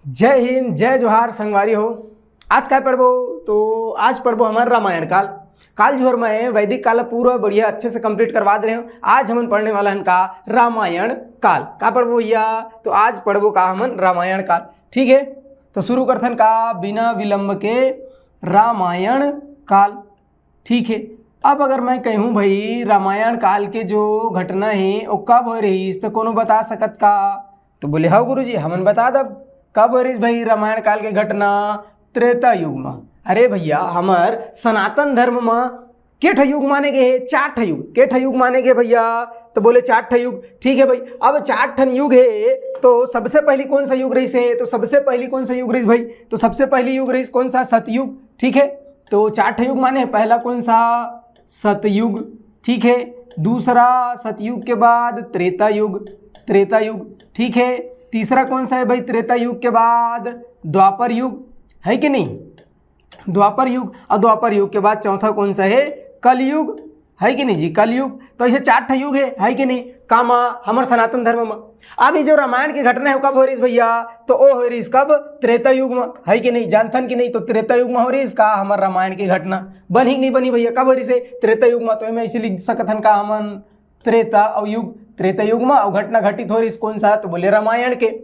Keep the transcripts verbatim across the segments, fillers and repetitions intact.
जय हिंद, जय जोहार संगवारी हो। आज काय पढ़बो? तो आज पढ़बो हमन रामायण काल। काल जो हर मैं वैदिक काल पूरा बढ़िया अच्छे से कंप्लीट करवा दे रहे हूँ। आज हमन पढ़ने वाला हन का रामायण काल। का पढ़बो भैया? तो आज पढ़बो का हमन रामायण काल। ठीक है, तो शुरू करथन का बिना विलंब के रामायण काल। ठीक है, अब अगर मैं कहूँ भाई रामायण काल के जो घटना है वो कब हो रहीस, तो कोनो बता सकत का? तो बोले, "हाँ गुरुजी, हमन बता दब, कब हो रहीस भाई रामायण काल के घटना?" त्रेता युग में। अरे भैया, हमर सनातन धर्म में के ठा युग माने गए हे? चार ठा युग। के ठा युग माने गए भैया? तो बोले, "चार ठा युग।" ठीक है भाई, अब चार ठन युग है, तो सबसे पहली कौन सा युग रहीस है? तो सबसे पहली कौन सा युग रहीस भाई? तो सबसे पहली युग रहीस कौन सा? सतयुग। ठीक है, तो चार ठा युग माने पहला कौन सा? सतयुग। ठीक है, दूसरा सतयुग के बाद त्रेता युग, त्रेता युग। ठीक है, तीसरा कौन सा है भाई? त्रेता युग के बाद द्वापर युग, है कि नहीं? द्वापर युग। और द्वापर युग के बाद चौथा कौन सा है? कलयुग, है कि नहीं जी? कलयुग। तो ऐसे चार ठा युग है, है कि नहीं? कामा हमर सनातन धर्म में। अब ये जो रामायण की घटना है, कब हो रहीस भैया? तो ओ हो रहीस कब? त्रेता युग में, है कि नहीं? जानथन कि नहीं? तो त्रेता युग में हो रहीस का हमर रामायण की घटना। बनही कि नहीं बनही भैया? कब हो रहीस है? त्रेता युग में। तो एमे ऐसे लिख सकत हन का हमन, त्रेता और युग, त्रेता युग में और घटना घटित हो रहीस कौन सा? तो बोले रामायण के।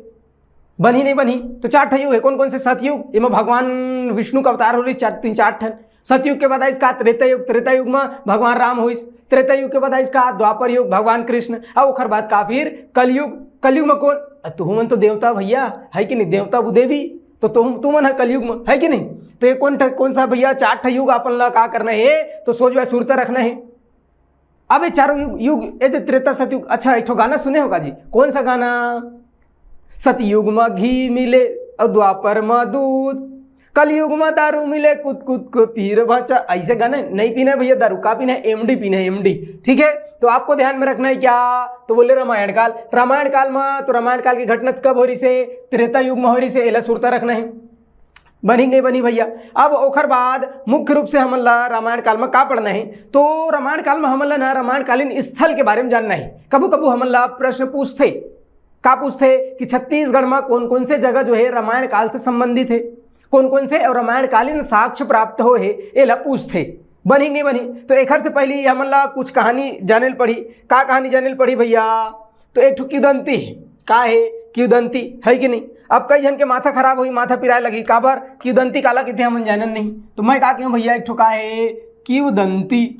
बनही नहीं बनही? तो चार ठा युग है। कौन कौन से? सतयुग, एमा भगवान विष्णु का अवतार हो रहीस चार, तीन चार ठन। सतयुग के बाद आइस का त्रेता युग, त्रेता युग में भगवान राम होइस। त्रेता युग के बाद आइस का द्वापर युग, भगवान कृष्ण। अब ओखर बाद का फिर कलयुग। कलयुग में कौन? अ, तुहू मन तो देवता भैया, है कि नहीं? देवता वो देवी, तो तुम तुमन है कलयुग में, है कि नहीं? तो ये कौन ठा, कौन सा भैया चार ठा युग अपन ला का करना है? तो सोच भाई सुरता रखना है। अब ये चारों युग, युग, ये दे त्रेता सतयुग। अच्छा, एक ठो गाना सुने हो का जी? कौन सा गाना? "सतयुग में घी मिले और द्वापर में दूध, कलयुग में दारू मिले, कुत कुत को पीर भाचा।" ऐसे गाने नहीं पीना है भैया, दारू का पीना है? एमडी पीना है, एमडी। ठीक है, तो आपको ध्यान में रखना है क्या? तो बोले रामायण काल। रामायण काल में, तो रामायण काल की घटना कब हो रहीस है? त्रेता युग में हो रहीस है, एला सुरता रखना है। बनही कि नहीं बनही भैया? अब ओखर बाद मुख्य रूप से हमन ला रामायण काल में का पढ़ना है? तो रामायण काल में हमन ला ना रामायण कालीन स्थल के बारे में जानना है। कभू कभू हमन ला प्रश्न पूछथे, का पूछथे कि छत्तीसगढ़ में कौन कौन से जगह जो है रामायण काल से संबंधित है, कौन कौन से और रामायण कालीन साक्ष्य प्राप्त हो है, एला पूछथे। बनही कि नहीं बनही? तो एखर से पहले हमन ला कुछ कहानी जाने ल पढ़ी। का कहानी जाने ल पढ़ी भैया? तो एक ठो किंवदंती है। का है? किंवदंती, है कि नहीं? अब कई झन के माथा खराब होही, माथा पिराए लगही, काबर? किंवदंती काला कहिथे हमन जानन नहीं। तो मैं का कहूँ भैया, एक ठो का है? किंवदंती।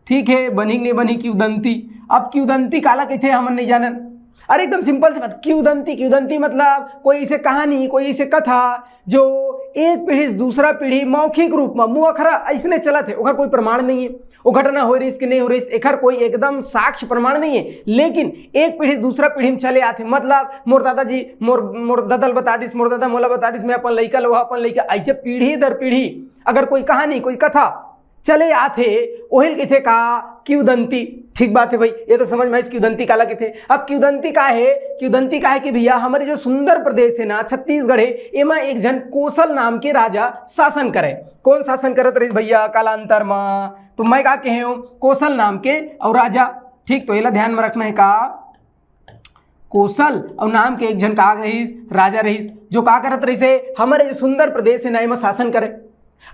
ठीक है, बनही कि नहीं बनही किंवदंती? अब किंवदंती काला कहिथे हमन नहीं जानन। अरे एकदम सिंपल सी बात, किंवदंती, किंवदंती मतलब कोई ऐसे कहानी, कोई ऐसे कथा जो एक पीढ़ी से दूसरा पीढ़ी मौखिक रूप में मुअखरा ऐसने चलत है, ओकर कोई प्रमाण नहीं है। वो घटना हो रहीस कि नहीं हो रहीस, एकर कोई एकदम साक्ष्य प्रमाण नहीं है, लेकिन एक पीढ़ी दूसरा पीढ़ी में चले आथे। मतलब मोर दादाजी मोर मोर ददल बता दिस, मोर दादा मोला बता दिस, मैं अपन लइका लोहा अपन लइका, ऐसे पीढ़ी दर पीढ़ी अगर कोई कहानी, कोई कथा चले आथे, ओहिल कहिथे का? किंवदंती। ठीक बात है भाई, ये तो समझ में आइस किंवदंती काला कहिथे। अब किंवदंती का है? किंवदंती का है कि भैया हमारे जो सुंदर प्रदेश है ना, छत्तीसगढ़ है, एमा एक झन कोसल नाम के राजा शासन करे। कौन शासन करत रहीस भैया कालांतर में? तो मैं का कहे हूँ, कोसल नाम के और राजा। ठीक, तो एला ध्यान में रखना है का? कोसल और नाम के एक झन का रहीस, राजा रहीस, जो का करत रहीस है, हमारे जो सुंदर प्रदेश है ना, एमा शासन करे।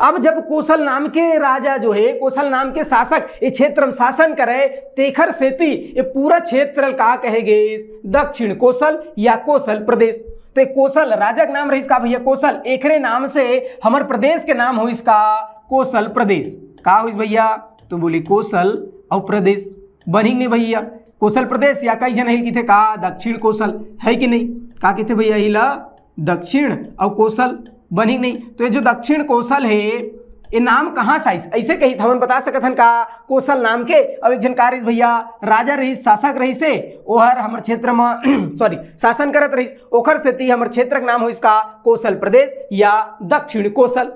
अब जब कोसल नाम के राजा जो है, कोसल नाम के शासक ये क्षेत्र में शासन करे, तेखर सेती ये पूरा क्षेत्र का कहे गे दक्षिण कोसल या कोसल प्रदेश। तो ये कोसल राजा के नाम रहीस का भैया? कोसल, एकरे नाम से हमर प्रदेश के नाम होइस का? कोसल प्रदेश। का होइस भैया? तो बोली कोसल और प्रदेश। बनही कि नहीं भैया? कोसल प्रदेश या कई झन हिल कहिथे का दक्षिण कोसल, है कि नहीं? का कहिथे भैया हिला? दक्षिण और कोसल। बनही कि नहीं? तो ये जो दक्षिण कोसल है, ये नाम कहाँ से आइस? ऐसे कही हमन बता सकत हन का? कोसल नाम के और एक झन का रहीस भैया, राजा रहीस, शासक रहीस से, ओहर हमर क्षेत्र में सॉरी, शासन करत रहीस, ओखर सेती हमर क्षेत्र के नाम होइस का? कोसल प्रदेश या दक्षिण कोसल।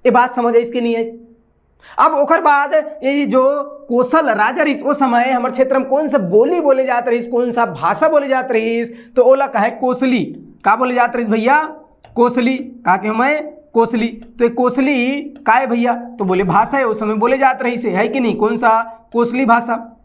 ये बात समझ आइस कि नहीं आइस? अब ओकर बाद ये जो कोसल राजा रहीस, ओ समय हमर क्षेत्र में कौन सा बोली बोले जात रहीस, कौन सा भाषा बोले जात रहीस? तो ओला कहे कोसली। का बोले जात रहीस भैया? कोसली। का कहे मैं? कोसली। तो ये कोसली का है भैया? तो बोले भाषा है, उस समय बोले जात रहीस, है कि नहीं? कौन सा? कोसली भाषा।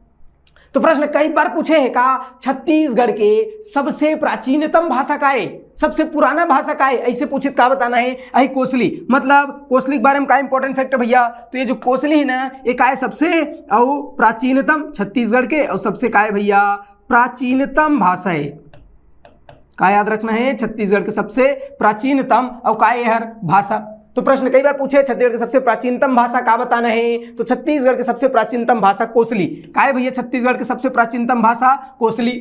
तो प्रश्न कई बार पूछे हे का, छत्तीसगढ़ के सबसे प्राचीनतम भाषा का हे, सबसे पुराना भाषा का हे, ऐसे पूछित का बताना हे, अही कोसली। मतलब कोसली के बारे में का इंपॉर्टेंट फैक्ट भैया, तो ये जो कोसली है ना, ये का हे, सबसे अउ प्राचीनतम छत्तीसगढ़ के, अउ सबसे का हे भैया, प्राचीनतम भाषा हे। का याद रखना हे, छत्तीसगढ़ के सबसे प्राचीनतम अउ का हे हर भाषा। तो प्रश्न कई बार पूछे, छत्तीसगढ़ के सबसे प्राचीनतम भाषा का बताना हे, तो छत्तीसगढ़ के सबसे प्राचीनतम भाषा कोसली। का हे भैया छत्तीसगढ़ के सबसे प्राचीनतम भाषा कोसली।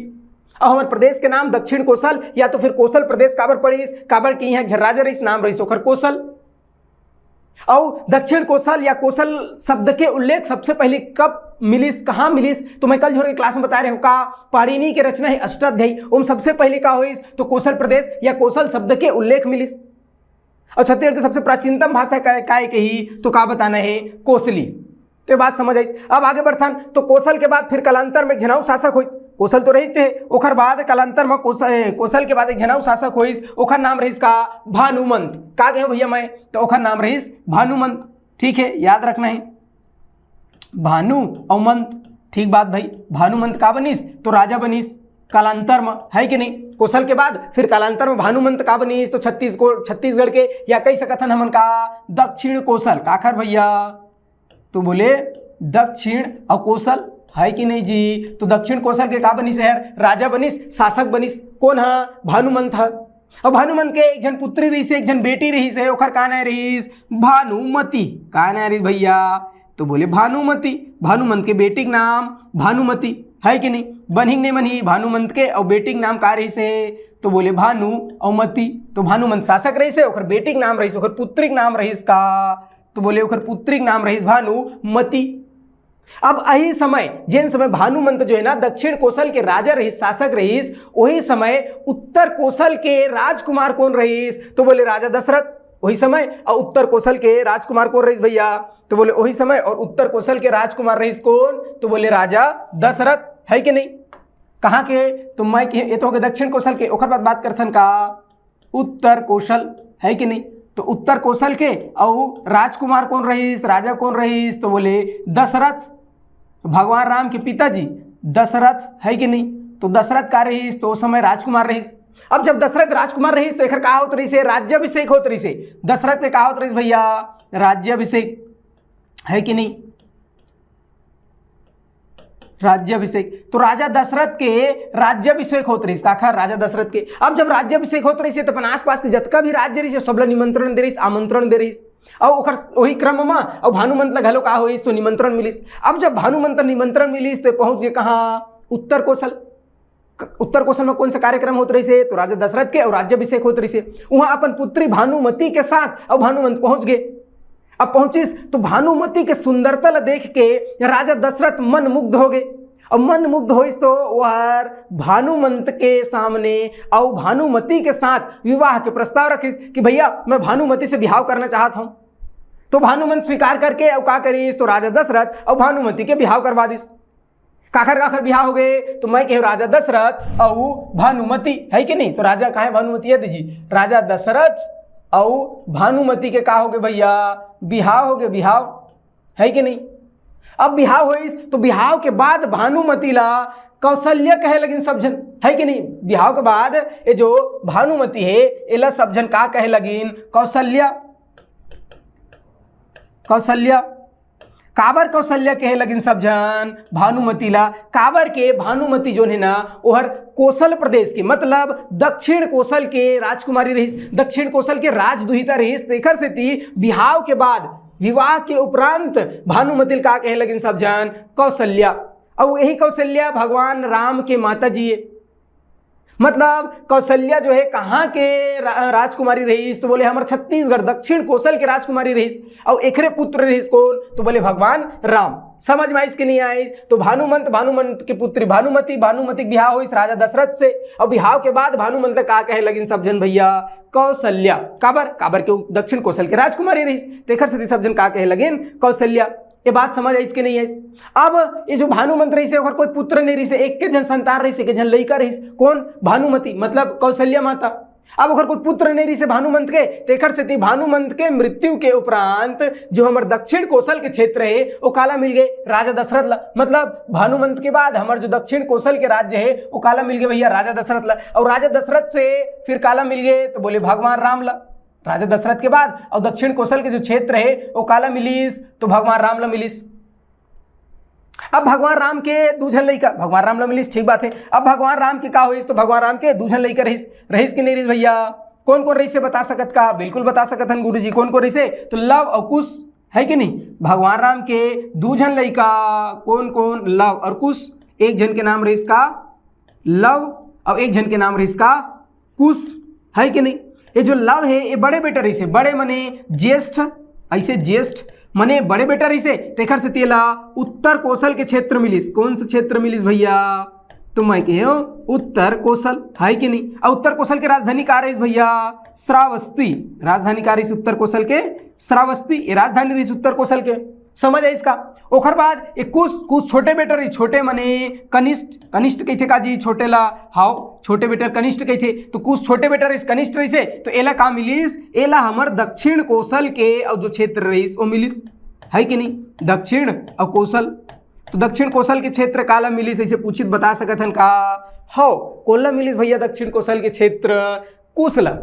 अब हमर प्रदेश के नाम दक्षिण कोसल या तो फिर कोसल प्रदेश काबर पड़िस, काबर कि इहाँ एक झन राजा रहिस, नाम रहिस ओखर कोसल। अउ दक्षिण कोसल या कोसल शब्द के उल्लेख सबसे पहले कब मिलिस, कहाँ मिलिस, तो मैं कल झोर के क्लास में बताए रहे हूँ का, पाणिनि के रचना हे अष्टाध्यायी, ओम सबसे पहले का होइस, तो कोसल प्रदेश या कोसल शब्द के उल्लेख मिलिस। अउ छत्तीसगढ़ के सबसे प्राचीनतम भाषा का, काय कही, तो का बताना हे, कोसली। तो ये बात समझ आइस। अब आगे बढ़थन, तो कोसल के बाद फिर कालांतर में एक झन अउ शासक होइस। कोसल तो रहिस हे, ओखर बाद कालांतर में कोसल, कोसल के बाद एक झन अउ शासक होइस, ओखर नाम रहिस का, भानुमंत। का कहे भैया मैं, तो ओखर नाम रहिस भानुमंत। ठीक हे, याद रखना हे, भानु अउ मंत। ठीक बात भाई, भानुमंत का बनिस, तो राजा बनिस कालांतर में, है कि नहीं? कोसल के बाद फिर कालांतर में भानुमंत का बनिस, तो छत्तीसगढ़, छत्तीसगढ़ के या कहि सकत हन हमन का, दक्षिण कोसल। काखर भैया, तो बोले दक्षिण अउ कोसल, है कि नहीं जी? तो दक्षिण कोसल के का बनिस हे हर, राजा बनिस, शासक बनिस। कोन हा? भानुमंत हा। अउ भानुमंत के एक झन पुत्री रहिस हे, एक झन बेटी रहिस हे, ओखर का नाम रहिस? भानुमती। का नाम रहिस भैया? तो बोले भानुमती। भानुमंत के बेटी के नाम भानुमती, है कि नहीं? बनही के नहीं बनही? भानुमंत के अउ बेटी के नाम का रहिस हे? तो बोले भानु अउ मती। तो भानुमंत शासक रहिस हे, ओखर बेटी के नाम रहिस, ओखर पुत्री के नाम रहिस का? तो बोले ओखर पुत्री के नाम रहिस भानुमती। अब अही समय, जेन समय भानुमंत जो हे ना, दक्षिण कोसल के राजा रहिस, शासक रहिस, ओही समय उत्तर कोसल के राजकुमार कोन रहिस? तो बोले राजा दशरथ। ओही समय अउ उत्तर कोसल के राजकुमार कोन रहिस भैया? तो बोले ओही समय अउ उत्तर कोसल के राजकुमार रहिस कोन? तो बोले राजा दशरथ, है कि नहीं? कहाँ के? तो मैं कहे, ये तो हो गे दक्षिण कोसल के, ओखर बाद बात करथन का, उत्तर कोसल, है कि नहीं? तो उत्तर कोसल के अउ राजकुमार कोन रहिस, राजा कोन रहिस? तो बोले दशरथ, भगवान राम के पिताजी दशरथ, है कि नहीं? तो दशरथ का रहिस, तो ओ समय राजकुमार रहिस। अब जब दशरथ राजकुमार रहिस, तो एखर का होत रहिस हे? राज्याभिषेक होत रहिस हे। दशरथ के का होत रहिस भैया? राज्याभिषेक, है कि नहीं? राज्याभिषेक। तो राजा दशरथ के राज्याभिषेक होत रहिस, काखर? राजा दशरथ के। अब जब राज्याभिषेक होत रहिस हे, तो अपन आसपास के जतका भी राज्य रहिस हे, सबला निमंत्रण दे रहिस, आमंत्रण दे रहिस। अउ ओखर ओही क्रम म अउ भानुमंत ला घलो का होइस, तो निमंत्रण मिलिस। अब जब भानुमंत ला निमंत्रण मिलिस, तो ये पहुंच गे कहाँ? उत्तर कोसल। क-, उत्तर कोसल में कोन सा कार्यक्रम होत रहिस हे? तो राजा दशरथ के अउ राज्याभिषेक होत रहिस हे। उहाँ अपन पुत्री भानुमती के साथ अउ भानुमंत पहुंच गे। अब पहुंचिस तो भानुमती के सुंदरता ला देख के राजा दशरथ मन मुग्ध हो गे। अउ मन मुग्ध होइस तो ओहर भानुमंत के सामने अउ भानुमती के साथ विवाह के प्रस्ताव रखिस कि भैया, मैं भानुमती से बिहाव करना चाहत हूं। तो भानुमंत स्वीकार करके अउ का करिस, तो राजा दशरथ अउ भानुमती के बिहाव करवा दिस। काखर काखर बिहाव हो गे? तो मैं कहे राजा दशरथ अउ भानुमती, है कि नहीं? तो राजा काहे भानुमती है जी, राजा दशरथ अउ भानुमती के का हो गे भैया? बिहाव हो गे, बिहाव, है कि नहीं? अब बिहाव होइस तो बिहाव के बाद भानुमती ला कौशल्या कहे लगिन सब झन, है कि नहीं? बिहाव के बाद ये जो भानुमती है, एला सब झन का कहे लगिन? कौशल्या। कौशल्या। काबर कौशल्या कहे लगिन सब झन भानुमती ला? काबर के भानुमती जोन हे ना, ओहर कोसल प्रदेश के, मतलब दक्षिण कोसल के राजकुमारी रहिस, दक्षिण कोसल के राजदुहिता रहिस। तेखर सेती बिहाव के बाद, विवाह के उपरांत भानुमती ला का कहे लगिन सब झन? कौशल्या। अउ यही कौशल्या भगवान राम के माता जी हे। मतलब कौशल्या जो है कहाँ के रा-, राजकुमारी रहिस? तो बोले हमर छत्तीसगढ़ दक्षिण कोसल के राजकुमारी रहिस। अउ एकरे पुत्र रहिस कोन? तो बोले भगवान राम। समझ में आइस कि नहीं आइस? तो भानुमंत, भानुमंत के पुत्री भानुमती, भानुमती के बिहाव होइस राजा दशरथ से। अउ बिहाव के बाद भानुमंत ला का कहे लगिन सब झन भैया? कौशल्या। काबर? काबर के उ दक्षिण कोसल के राजकुमारी रहिस। तेखर सेती सब झन का कहे लगिन? कौशल्या। ये बात समझ आइस कि नहीं आइस? अब ये जो भानुमंत रहिस हे, ओकर कोई पुत्र नहीं रहिस हे, एक के झन संतान रहिस हे, एक के झन लइका रहिस। कोन? भानुमती, मतलब कौशल्या माता। अब ओकर कोई पुत्र नहीं रहिसे भानुमंत के, तेखर सेती भानुमंत के मृत्यु के उपरांत जो हमर दक्षिण कोसल के क्षेत्र हे, ओ काला मिल गे? राजा दशरथ ला। मतलब भानुमंत के बाद हमर जो दक्षिण कोसल के राज्य हे, ओ काला मिल गे भैया? राजा दशरथ ला। और राजा दशरथ से फिर काला मिल गे? तो बोले भगवान राम ला। राजा दशरथ के बाद और दक्षिण कोसल के जो क्षेत्र हे, ओ काला मिलिस? तो भगवान राम ला मिलिस। अब भगवान राम के दू झन लइका, भगवान राम ला मिलिस, ठीक बात हे। अब भगवान राम के का होइस? तो भगवान राम के दू झन लइका रहिस, रहिस कि नहीं रहिस भैया? कौन कौन रहिसे, बता सकत का? बिल्कुल बता सकत हन गुरुजी, कौन कौन रहिसे? तो लव और कुश, है कि नहीं? भगवान राम के दू झन लइका, कौन कौन? लव और कुश। एक झन के नाम रहिस का? लव। और एक झन के नाम रहिस का? कुश, है कि नहीं? ये जो लव हे, ये बड़े बेटा रहिसे, बड़े मने ज्येष्ठ, ऐसे ज्येष्ठ मने बड़े बेटा रहिसे, तेखर सेती एला उत्तर कोसल के क्षेत्र मिलिस। कौन से क्षेत्र मिलिस भैया? तो मैं कहे हूँ उत्तर कोसल, है कि नहीं? और उत्तर कोसल के राजधानी का रहिस भैया? श्रावस्ती। राजधानी का रहिस उत्तर कोसल के? श्रावस्ती। ये राजधानी रहिस उत्तर कोसल के। समझ आइस का? ओखर बाद एक कुश, कुश छोटे बेटा रहिस, छोटे मने कनिष्ठ, कनिष्ठ कहिथे का जी छोटे ला? हाव, छोटे बेटा कनिष्ठ कहिथे। तो कुश छोटे बेटा रहिस, कनिष्ठ रहिसे, तो एला का मिलिस? एला हमर दक्षिण कोसल के अउ जो क्षेत्र रहिस, ओ मिलिस, है कि नहीं? दक्षिण अउ कोसल। तो दक्षिण कोसल के क्षेत्र काला मिलिस, ऐसे पूछित बता सकत हन का? हाव, कोला मिलिस भैया दक्षिण कोसल के क्षेत्र? कुश ला।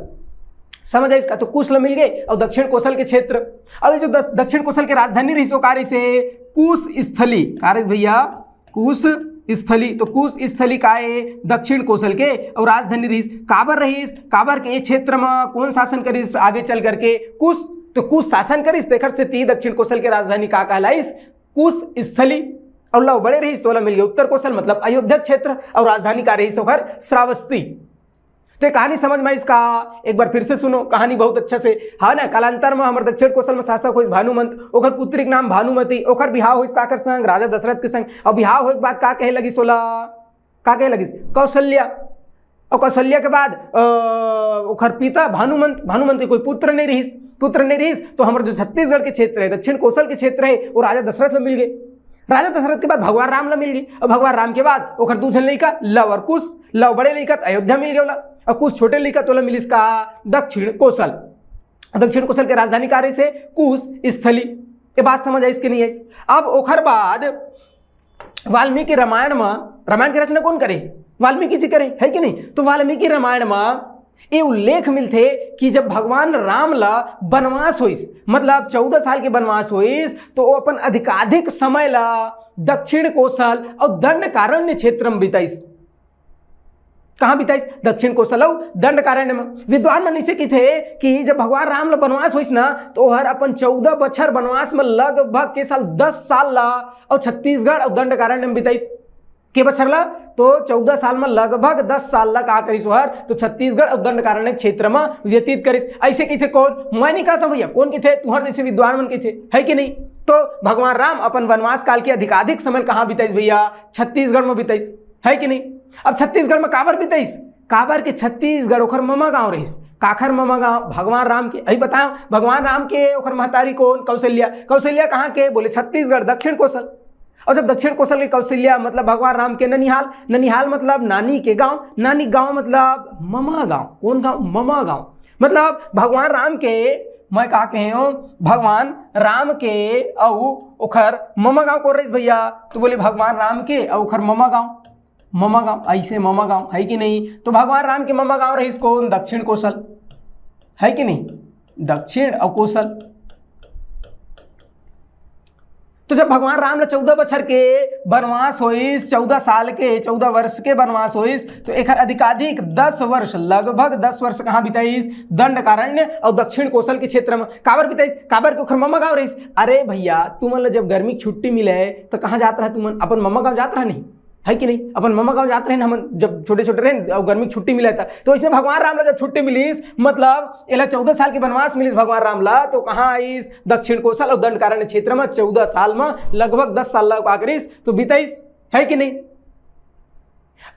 समझ आइस का? तो कुश ला मिल गे अउ दक्षिण कोसल के क्षेत्र। अब ये जो द-, दक्षिण कोसल के राजधानी रहिस, ओ का रहिसे? कुश स्थली। का रहिस भैया? कुश स्थली। तो कुश स्थली का ए? दक्षिण कोसल के। अउ राजधानी रहिस, काबर रहिस? काबर के ए क्षेत्र म कौन शासन करिस आगे चल करके? कुश। तो कुश शासन करिस, तेखर सेती दक्षिण कोसल के राजधानी का कहलाइस? कुश स्थली। अउ लव बड़े रहिस, तोला मिल गे उत्तर कोसल, मतलब अयोध्या क्षेत्र। अउ राजधानी का रहिस ओखर? श्रावस्ती। तो ये कहानी समझ में आइस का? एक बार फिर से सुनो कहानी बहुत अच्छा से, है ना? कालांतर में हमर दक्षिण कोसल में शासक होइस भानुमंत, ओखर पुत्री के नाम भानुमती, ओखर बिहाव होइस काकर संग? राजा दशरथ के संग। और बिहाव होए के बाद का कहे लगिस ओला? का कहे लगिस? कौशल्या। और कौशल्या के बाद अ, ओखर पिता भानुमंत, भानुमंत के कोई पुत्र नहीं रहिस, पुत्र नहीं रहिस, तो हमर जो छत्तीसगढ़ के क्षेत्र है, दक्षिण कोसल के क्षेत्र है, वो राजा दशरथ ला मिल गे। राजा दशरथ के बाद भगवान राम ला मिल गे, और भगवान राम के बाद ओखर दू झन लइका, लव और कुश। लव बड़े लइका त अयोध्या मिल गे ओला, और कुश छोटे लइका, तोला मिलिस का? दक्षिण कोसल। दक्षिण कोसल के राजधानी का रहिसे? कुश स्थली। ये बात समझ आइस कि नहीं आइस? अब ओखर बाद वाल्मीकि रामायण म, रामायण के रचना कौन करे? वाल्मीकि जी करे, है कि नहीं? तो वाल्मीकि रामायण म ये उल्लेख मिलथे कि जब भगवान राम ला बनवास होइस, मतलब चौदह साल के बनवास होइस, तो वो अपन अधिकाधिक समय ला दक्षिण कोसल और दंडकारण्य क्षेत्र में बिताइस। कहाँ बिताइस? दक्षिण कोसल अउ दंडकारण्य में। विद्वान मन इसे कहिथे कि जब भगवान राम ला बनवास होइस ना, तो हर अपन चौदह बछर बनवास में लगभग के साल दस साल ला और छत्तीसगढ़ और दंडकारण्य में बिताइस। के बछर ला? तो चौदह साल में लगभग दस साल ला का करिस ओहर? तो छत्तीसगढ़ और दंडकारण्य क्षेत्र में व्यतीत करिस। ऐसे कहिथे कौन? मैं नहीं कहता भैया, कौन कहिथे? तुहर जैसे विद्वान मन कहिथे, है कि नहीं? तो भगवान राम अपन वनवास काल के अधिकाधिक समय कहाँ बिताइस भैया? छत्तीसगढ़ में बिताइस, है कि नहीं? अब छत्तीसगढ़ में काबर बिताइस? काबर के छत्तीसगढ़ ओखर ममा गांव रहिस। काखर ममा गांव? भगवान राम के। अभी बताओ, भगवान राम के ओखर महतारी कौन? कौशल्या। कौशल्या कहाँ के? बोले छत्तीसगढ़, दक्षिण कोसल। और जब दक्षिण कोसल के कौशल्या, मतलब भगवान राम के ननिहाल, ननिहाल मतलब नानी के गांव, नानी गांव मतलब ममा गांव। कौन गांव? ममा गांव। मतलब भगवान राम के, मैं का कहे हूँ, भगवान राम के अउ ओखर ममा गांव कौन रहिस भैया? तो बोले भगवान राम के अउ ओखर ममा गांव। ममा गांव, ऐसे ममा गांव, है कि नहीं? तो भगवान राम के ममा गांव रहिस कौन? दक्षिण कोसल, है कि नहीं? दक्षिण और कोसल। तो जब भगवान राम ला चौदह बछर के बनवास होइस, चौदह साल के, चौदह वर्ष के बनवास होइस, तो एखर अधिकाधिक दस वर्ष, लगभग दस वर्ष कहाँ बिताइस? दंडकारण्य और दक्षिण कोसल के क्षेत्र में। काबर बिताइस? काबर के ओखर ममा गांव रहिस। अरे भैया, तुमन ला जब गर्मी के छुट्टी मिले, तो कहाँ जात रहा तुमन? अपन ममा गांव जात रहा नहीं, है कि नहीं? अपन ममा गांव जात रहे हमन, जब छोटे छोटे रहे और गर्मी के छुट्टी मिले था। तो इसमें भगवान राम ला जब छुट्टी मिलिस, मतलब एला चौदह साल के बनवास मिलिस भगवान राम ला, तो कहाँ आइस? दक्षिण कोसल और दंडकारण्य क्षेत्र में चौदह साल में लगभग दस साल ला का करिस, तो बिताइस, है कि नहीं?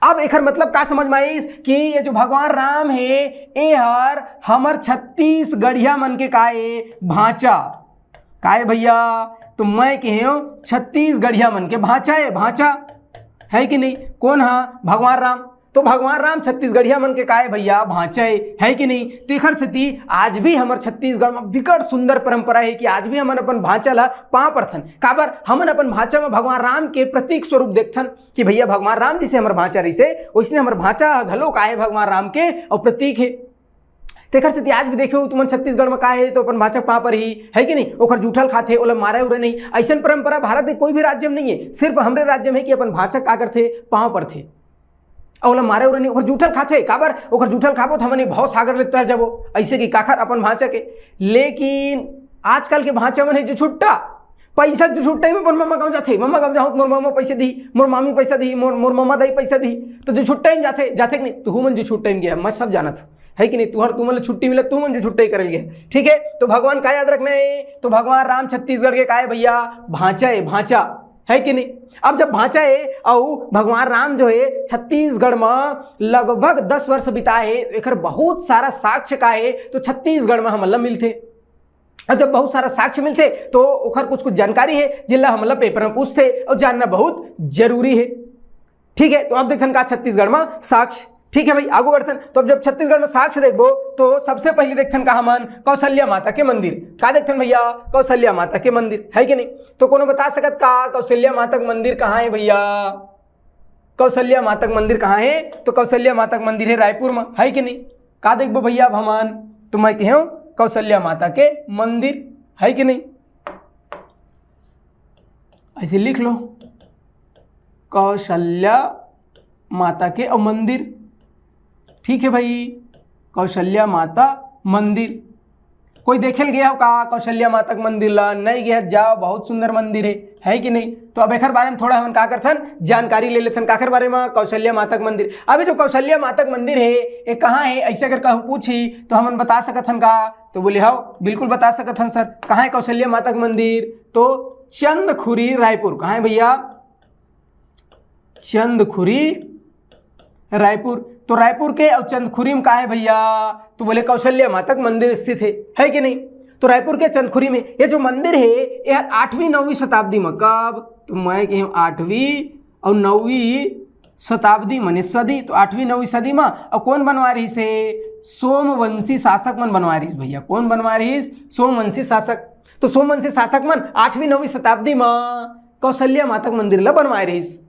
अब एखर मतलब का समझ में आइस कि ये जो भगवान राम हे, ए हर हमर छत्तीसगढ़िया मन के का ए? भांचा। का ए भैया? तो मैं कहे हूँ, छत्तीसगढ़िया मन के भांचा ए, भांचा, है कि नहीं? कौन हा? भगवान राम। तो भगवान राम छत्तीसगढ़िया मन के काय भैया भांचा ए, है कि नहीं? तेखर सेती आज भी हमर छत्तीसगढ़ में बिकट सुंदर परंपरा है कि आज भी हमन अपन भांचा ला पांव परथन। काबर? हमन अपन भांचा में भगवान राम के प्रतीक स्वरूप देखथन कि भैया भगवान राम जैसे हमर भांचा रहिसे, वैसने हमर भांचा घलो काय भगवान राम के अउ प्रतीक है। तेखर सेती आज भी देखे हो तुमन छत्तीसगढ़ में का है तो अपन भांचा पांव परही, है कि नहीं? ओकर जूठल खाथे, ओला मारे उरे नहीं। ऐसन परंपरा भारत के कोई भी राज्य में नहीं है, सिर्फ हमरे राज्य में है कि अपन भांचा का करथे, पांव परथे। अउ ओला मारे उरे नहीं, ओकर जूठल खाथे। काबर? ओकर जूठल खाबो तो हमन ये भव सागर ले तर जाबो, ऐसे कि काखर अपन भांचा के। लेकिन आजकल के भांचा मन है जो छुट्टा पैसा जो छुट्टा ही में अपन मम्मा गाँव जाथे, मम्मा गाँव जाहूँ तो मोर मम्मा पैसे दी, मोर मामी पैसा दी, मोर मोर मम्मा दाई पैसा दी। तो जो छुट्टा ही में जाथे, जाथे कि नहीं? तुहू मन जो छुट्टा ही में गया, मैं सब जानत हूँ, है कि नहीं? तुहर तुमन ले छुट्टी मिलत, तुमन जो छुट्टा ही करल गया, ठीक है? तो भगवान का याद रखना है, तो भगवान राम छत्तीसगढ़ के का है भैया? भांचा है, भांचा, है कि नहीं? अब जब भांचा है अउ भगवान राम जो है छत्तीसगढ़ में लगभग दस वर्ष बिताए है, एकर बहुत सारा साक्ष्य का है तो छत्तीसगढ़ में हमन ला मिलथे। और जब बहुत सारा साक्ष्य मिलथे तो ओखर कुछ कुछ जानकारी है जिला हमन ला पेपर में पूछथे और जानना बहुत जरूरी है। ठीक है, तो अब देखथन का छत्तीसगढ़ में साक्ष्य। ठीक है भाई, आगू बढ़थन। तो अब जब छत्तीसगढ़ में साक्ष्य देखबो तो सबसे पहले देखथन का हमन कौशल्या माता के मंदिर। का देखथन भैया? कौशल्या माता के मंदिर, है कि नहीं? तो कोनो बता सकत का कौशल्या माता के मंदिर कहाँ है भैया? कौशल्या माता के मंदिर कहाँ है? तो कौशल्या माता के मंदिर है रायपुर में, है कि नहीं? का देखबो भैया अब हमन? तो मैं कहे कौशल्या माता के मंदिर, है कि नहीं? ऐसे लिख लो, कौशल्या माता के अउ मंदिर। ठीक है भाई, कौशल्या माता मंदिर। कोई देखे ल गया हो का कौशल्या माता के मंदिर ला? नहीं गया, जाओ, बहुत सुंदर मंदिर है, है कि नहीं? तो अब एकर बारे में थोड़ा हमन का करथन, जानकारी ले लेथन। काकर बारे में? कौशल्या माता के मंदिर। अभी जो कौशल्या माता के मंदिर है, ये कहाँ है, ऐसे अगर कहूँ पूछी तो हमन बता सकत हन का? तो बोले, हाँ, बिल्कुल बता सकत हन सर। कहाँ है कौशल्या माता के मंदिर? तो चंदखुरी, रायपुर। कहाँ है भैया? चंदखुरी, रायपुर। तो रायपुर के और चंदखुरी में का है भैया? तो बोले कौशल्या माता के मंदिर स्थित है, है कि नहीं? तो रायपुर के चंदखुरी में ये जो मंदिर है, ये आठवीं नौवीं शताब्दी में, कब? तो मैं कहे आठवीं और नौवीं शताब्दी, माने सदी, तो आठवीं नौवीं सदी में। और कौन बनवा रहिस है? सोमवंशी शासक मन बनवा रहिस भैया। कौन बनवा रहिस? सोमवंशी शासक। तो सोमवंशी शासक मन आठवीं नौवीं शताब्दी में कौशल्या माता के मंदिर ला बनवाए रहिस।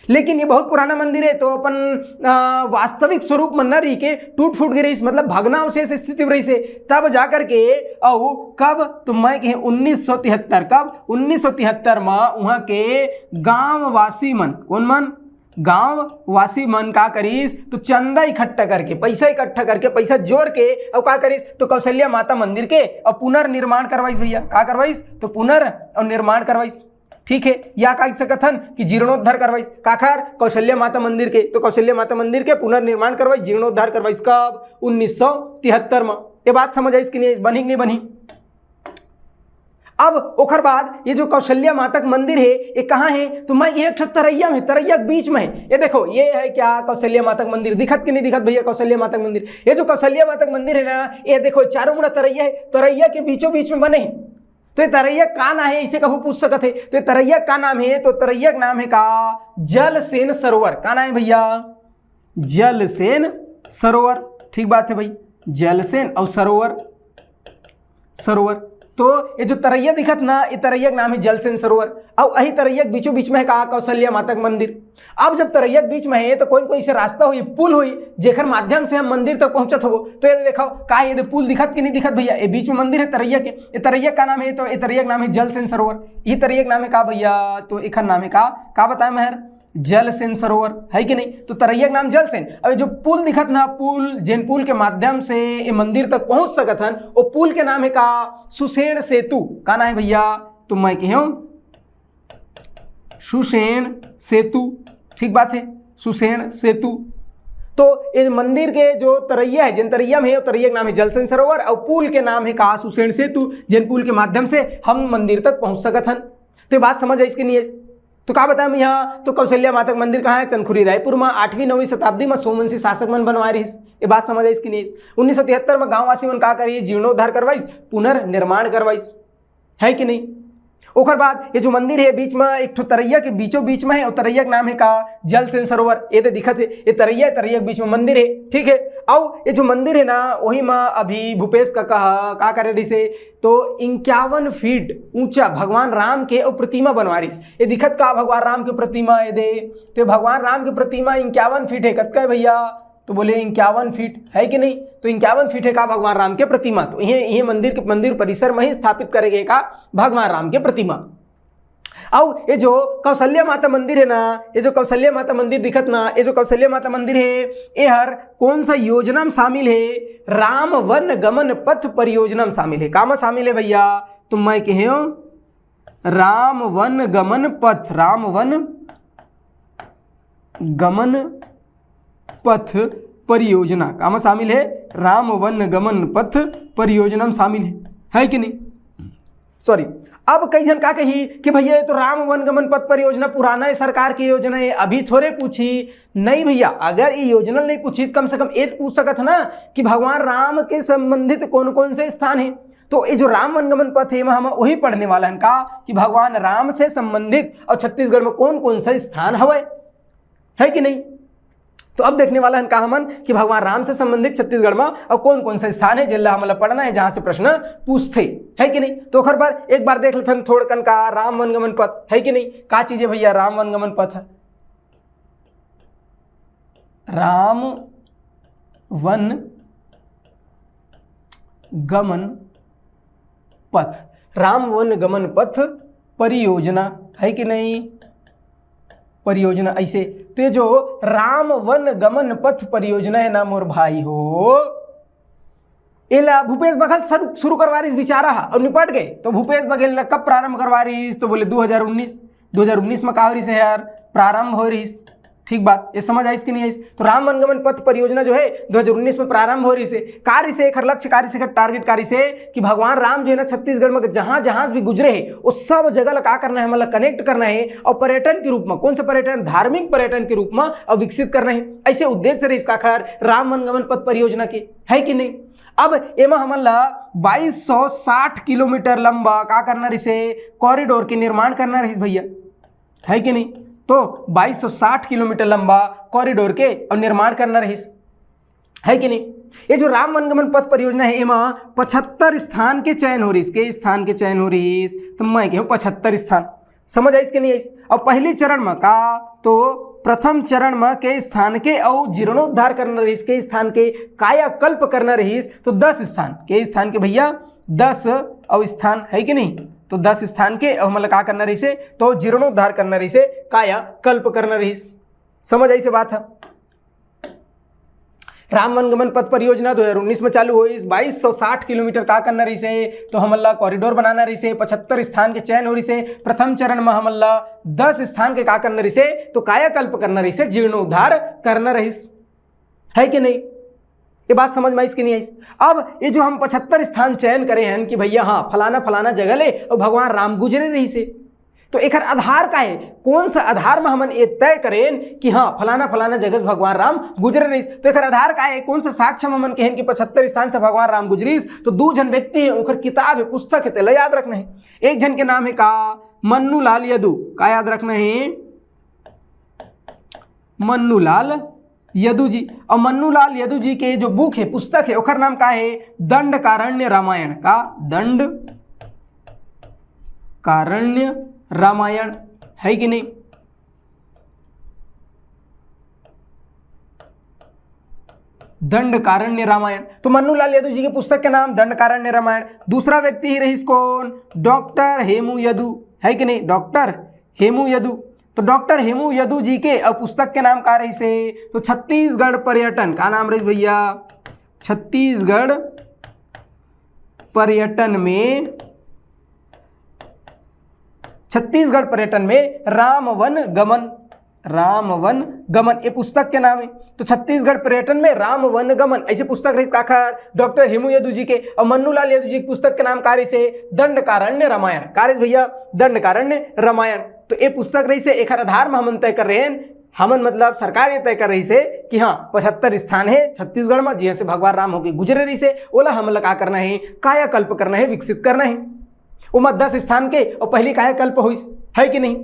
लेकिन ये बहुत पुराना मंदिर है, तो अपन, आ, वास्तविक स्वरूप में न रही के टूट फूट गए रहिस, मतलब भग्नावशेष स्थिति में रहिस है। तब जा करके, अउ कब? तो मैं कहे उन्नीस सौ तिहत्तर। कब? उन्नीस सौ तिहत्तर में वहाँ के गांववासी मन, कौन मन? गांववासी मन का करिस? तो चंदा इकट्ठा करके, पैसा इकट्ठा करके, पैसा जोड़ के, और का करिस? तो कौशल्या माता मंदिर के और पुनर्निर्माण करवाइस भैया। का करवाइस? तो पुनर और निर्माण करवाइस। ठीक है, या कह सकत हन कि जीर्णोद्धार करवाइस। काखर? कौशल्या माता मंदिर के। तो कौशल्या माता मंदिर के पुनर्निर्माण करवाइस, जीर्णोद्धार करवाइस। कब? उन्नीस सौ तिहत्तर में। ये बात समझ आइस कि नहीं, बनही कि नहीं बनही? अब ओखर बाद ये जो कौशल्या माता के मंदिर है, ये कहाँ है? तो मैं ये एक ठो तरैया में, तरैया के बीच में है। ये देखो, ये है क्या? कौशल्या माता के मंदिर। दिखत कि नहीं दिखत भैया कौशल्या माता के मंदिर? ये जो कौशल्या माता के मंदिर है ना, ये देखो, चारों मुड़ा तरैया है, तरैया के बीचों बीच में बने है। तो ये तरैया का नाम है, इसे कहूँ पूछ सकत है। तो ये तरैया का नाम है? तो तरैया का नाम है का? जलसेन सरोवर। का नाम है भैया? जलसेन सरोवर। ठीक बात है भाई, जलसेन और सरोवर, सरोवर। तो ये जो तरैया दिखत ना, ये तरैया का नाम है जलसेन सरोवर। और यही तरैया के बीचों बीच में है का? कौशल्या माता के मंदिर। अब जब तरैया के बीच में है तो कोई न कोई से रास्ता होई, पुल होई, जेकर माध्यम से हम मंदिर तक पहुंचत होबो। तो ये देखो, का ये दे पुल दिखत कि नहीं दिखत भैया? ये बीच में मंदिर है तरैया के। ये तरैया का नाम है? तो ये तरैया का नाम है जलसेन सरोवर। ये तरैया का नाम है का भैया? तो एखर नाम है का? का बताया महर? जलसेन सरोवर, है कि नहीं? तो तरैया के नाम जलसेन। अब ये जो पुल दिखत ना, पुल, जेन पुल के माध्यम से ये मंदिर तक पहुंच सकत हन, वो पुल के नाम है का? सुषेण सेतु। का नाम है भैया? तो मैं कहे सुषेण सेतु। ठीक बात है, सुषेण सेतु। तो ये मंदिर के जो तरैया है, जेन तरैया में है, वो तरैया के नाम है जलसेन सरोवर और पुल के नाम है का? सुषेण सेतु, जेन पुल के माध्यम से हम मंदिर तक पहुंच सकत हन। तो ये बात समझ आइस कि नहीं आइस? तो का बताएं यहाँ, तो कौशल्या माता के मंदिर कहाँ है? चंदखुरी रायपुर में। आठवीं नौवीं शताब्दी में सोमवंशी शासक मन बनवाए रहिस। ये बात समझ आइस कि नहीं आइस? उन्नीस सौ तिहत्तर में गांववासी मन का करिस? जीर्णोद्धार करवाइस, पुनर्निर्माण करवाइस, है कि नहीं? ओकर बाद ये जो मंदिर हे बीच में एक ठो तरैया के बीचों बीच में हे, और तरैया के नाम हे का? जल सेन सरोवर। ये दे दिखत हे, ये तरैया, तरैया के बीच में मंदिर हे, ठीक हे। अउ ये जो मंदिर हे ना, वही में अभी भूपेश काका ह का करे रहिसे, तो इक्यावन फीट ऊंचा भगवान राम के अउ प्रतिमा बनवा रहिस। ये दिखत का? भगवान राम के प्रतिमा। ये दे, तो भगवान राम के प्रतिमा इक्यावन फीट हे। कतका हे भैया? तो बोले इक्यावन फीट, है कि नहीं? तो इक्यावन फीट हे का भगवान राम के प्रतिमा? तो ये, ये मंदिर के, मंदिर परिसर में ही स्थापित करे गए का भगवान राम के प्रतिमा। अउ ये जो कौशल्या माता मंदिर हे ना, ये जो कौशल्या माता मंदिर दिखत ना, ये जो कौशल्या माता मंदिर हे, ये हर कौन सा योजना में शामिल हे? राम वन गमन पथ परियोजना में शामिल हे। का में शामिल हे भैया? तो मैं कहे हूं राम वन गमन पथ, राम वन गमन पथ परियोजना। का में शामिल हे? राम वन गमन पथ परियोजना में शामिल हे, है कि नहीं? सॉरी, अब कई झन का कही कि भैया ये तो राम वन गमन पथ परियोजना पुराना हे, सरकार की योजना हे, अभी थोड़े पूछी। नहीं भैया, अगर ये योजना नहीं पूछी, कम से कम ये तो पूछ सकत हे ना कि भगवान राम के संबंधित कौन कौन से स्थान हे। तो ये जो राम वन गमन पथ हे, एमा हम वही पढ़ने वाला हन का कि भगवान राम से संबंधित अउ छत्तीसगढ़ में कौन कौन सा स्थान हवय, है कि नहीं? तो अब देखने वाला हन का हमन कि भगवान राम से संबंधित छत्तीसगढ़ में अउ कौन कौन सा स्थान हे, जेला हमन ला पढ़ना हे, जहां से प्रश्न पूछथे, है कि नहीं? तो ओखर बर एक बार देख लेथन थोड़कन का राम वन गमन पथ, है कि नहीं? का चीज हे भैया राम वन गमन पथ? राम वन गमन पथ, राम वन गमन पथ परियोजना, है कि नहीं? परियोजना ऐसे। तो ये जो राम वन गमन पथ परियोजना हे ना मोर भाई हो, एला भूपेश बघेल सर-, शुरू करवा रहिस बिचारा हा अउ निपट गए। तो भूपेश बघेल ने कब प्रारंभ करवा रहिस? तो बोले दो हज़ार उन्नीस। दो हज़ार उन्नीस में का हो रहिस हे यार? प्रारंभ हो रहिस। ठीक बात, ये समझ आइस कि नहीं आइस? तो राम वनगमन पथ परियोजना जो हे दो हज़ार उन्नीस में प्रारंभ हो रहिस हे। का रहिस हे एखर लक्ष्य, का रहिस हे एखर target, का रहिस हे कि भगवान राम जो हे ना छत्तीसगढ़ में जहां जहां से भी गुजरे हे, वो सब जगह ला का करना हे, हमन ला connect करना हे और पर्यटन के रूप में, कौन से पर्यटन? धार्मिक पर्यटन के रूप में और विकसित करना हे। ऐसे उद्देश्य रहिस काखर राम वनगमन पथ परियोजना के, है कि नहीं? अब एमा हमन ला बाईस सौ साठ किलोमीटर लंबा का करना रहिस हे? Corridor के निर्माण करना रहिस भैया, है कि नहीं? तो बाईस सौ साठ किलोमीटर लंबा corridor के और निर्माण करना रहिस, है कि नहीं? ये जो राम वनगमन पथ परियोजना हे, एमा पचहत्तर स्थान के चयन हो रहिस। के स्थान के चयन हो रहिस? तो मैं कहूँ पचहत्तर स्थान। समझ आइस कि नहीं आइस? अब पहली चरण में का, तो प्रथम चरण में के स्थान के अउ जीर्णोद्धार करना रहिस, के स्थान के कायाकल्प करना रहिस, तो दस स्थान के, स्थान के भैया दस अउ स्थान, है कि नहीं? तो दस स्थान के अउ हमन ला का करना रहिस हे? तो जीर्णोद्धार करना रहिस हे, कायाकल्प करना रहिस। समझ आइस ये बात ह? राम वनगमन पथ परियोजना दो हज़ार उन्नीस में चालू होइस, बाईस सौ साठ किलोमीटर का करना रहिस हे? तो हमन ला corridor बनाना रहिस हे, पचहत्तर स्थान के चयन हो रहिस हे। प्रथम चरण में हमन ला दस स्थान के का करना रहिस हे? तो कायाकल्प करना रहिस हे, जीर्णोद्धार करना रहिस, है कि नहीं? ये बात समझ में आइस कि नहीं आइस? अब ये जो हम पचहत्तर स्थान चयन करे हन कि भैया हाँ फलाना फलाना जगह ले और भगवान राम गुजरे रहिस हे, तो एकर आधार का हे? कौन सा आधार में हमन ये तय करेन कि हाँ फलाना फलाना जगह से भगवान राम गुजरे रहिस? तो एकर आधार का हे? कौन सा साक्ष्य में हमन कहेन कि पचहत्तर स्थान से भगवान राम गुजरिस? तो दू झन व्यक्ति हे, ओकर किताब हे, पुस्तक हे, तेला याद रखना हे। एक झन के नाम हे का? मन्नूलाल यदु। का याद रखना हे? मन्नूलाल यदु जी। और मन्नूलाल यदु जी के जो book हे, पुस्तक हे, ओकर नाम का हे? दंडकारण्य रामायण। का? दंड कारण्य रामायण, है कि नहीं? दंडकारण्य रामायण। तो मन्नूलाल यदु जी के पुस्तक के नाम दंडकारण्य रामायण। दूसरा व्यक्ति ही रहिस कौन? डॉक्टर हेमू यदु, है कि नहीं? डॉक्टर हेमू यदु। तो डॉक्टर हेमू यदु जी के अउ पुस्तक के नाम का रहिस हे? तो छत्तीसगढ़ पर्यटन। का नाम रहिस भैया? छत्तीसगढ़ पर्यटन में, छत्तीसगढ़ पर्यटन में राम वन गमन, राम वन गमन ये पुस्तक के नाम हे। तो छत्तीसगढ़ पर्यटन में राम वन गमन ऐसे पुस्तक रहिस काखर? डॉक्टर हेमू यदु जी के। और मन्नूलाल यदु जी के पुस्तक के नाम का रहिस हे? दंडकारण्य रामायण। का रहिस भैया? दंडकारण्य रामायण। तो ये पुस्तक रहिस हे, एखर आधार में हमन तय कर रहे हैं, हमन मतलब सरकार ये तय कर रहिस हे कि हाँ पचहत्तर स्थान हे छत्तीसगढ़ में जिहां से भगवान राम होके गुजरे रहिस हे, ओला हमन ला का करना हे? कायाकल्प करना हे, विकसित करना हे। ओमा दस स्थान के, और पहली कायाकल्प होइस, है कि नहीं?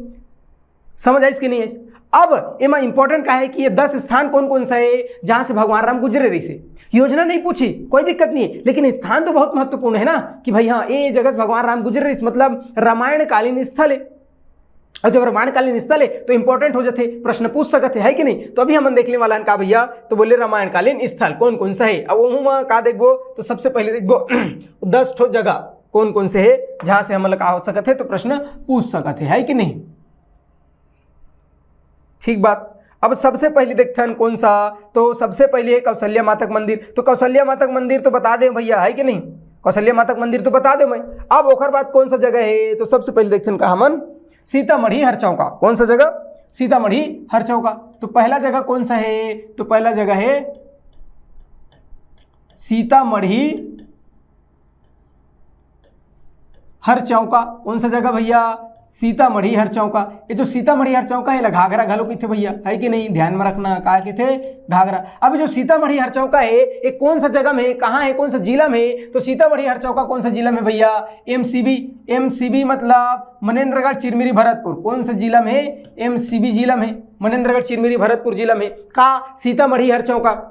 समझ आइस कि नहीं आइस? अब एमा इंपॉर्टेंट का है कि ये दस स्थान कौन कौन सा है जहां से भगवान राम गुजरे रहिसे। योजना नहीं पूछी, कोई दिक्कत नहीं है, लेकिन स्थान तो बहुत महत्वपूर्ण है ना, कि भाई हाँ, ये जगह से भगवान राम गुजरे रहिस, मतलब रामायण कालीन स्थल है। और जब रामायण कालीन स्थल है तो इंपॉर्टेंट हो जाते, प्रश्न पूछ सकते, है कि नहीं? तो अभी हमन देखने वाला है का भैया, तो बोले रामायण कालीन स्थल कौन कौन सा है। अब वहू में का देखबो, तो सबसे पहले देखबो दस ठो जगह कौन कौन से है जहां से हमन ला का हो सकत है, तो प्रश्न पूछ सकत है, है कि नहीं? ठीक बात। अब सबसे पहले देखथन कौन सा, तो सबसे पहले है कौशल्या माता के मंदिर। तो कौशल्या माता के मंदिर तो बता दे भैया, है कि नहीं? कौशल्या माता के मंदिर तो बता दे मैं। अब ओकर बाद कौन सा जगह है, तो सबसे पहले देखथन का हमन सीतामढ़ी हरचौका। कौन सा जगह? सीतामढ़ी हरचौका। तो पहला जगह कौन सा है? तो पहला जगह है सीतामढ़ी हरचौका। कौन सा जगह भैया? सीतामढ़ी हरचौका। ये जो सीतामढ़ी हरचौका है, एला घाघरा घलो कहिथे भैया, है कि नहीं? ध्यान में रखना, का कहिथे? घाघरा। अब जो सीतामढ़ी हरचौका है, ये कौन सा जगह में है, कहाँ है, कौन सा जिला में है? तो सीतामढ़ी हरचौका कौन सा जिला में है भैया? एमसीबी। एमसीबी मतलब मनेंद्रगढ़ चिरमिरी भरतपुर। कौन सा जिला में है? एमसीबी जिला में, मनेंद्रगढ़ चिरमिरी भरतपुर जिला में। का सीतामढ़ी हरचौका।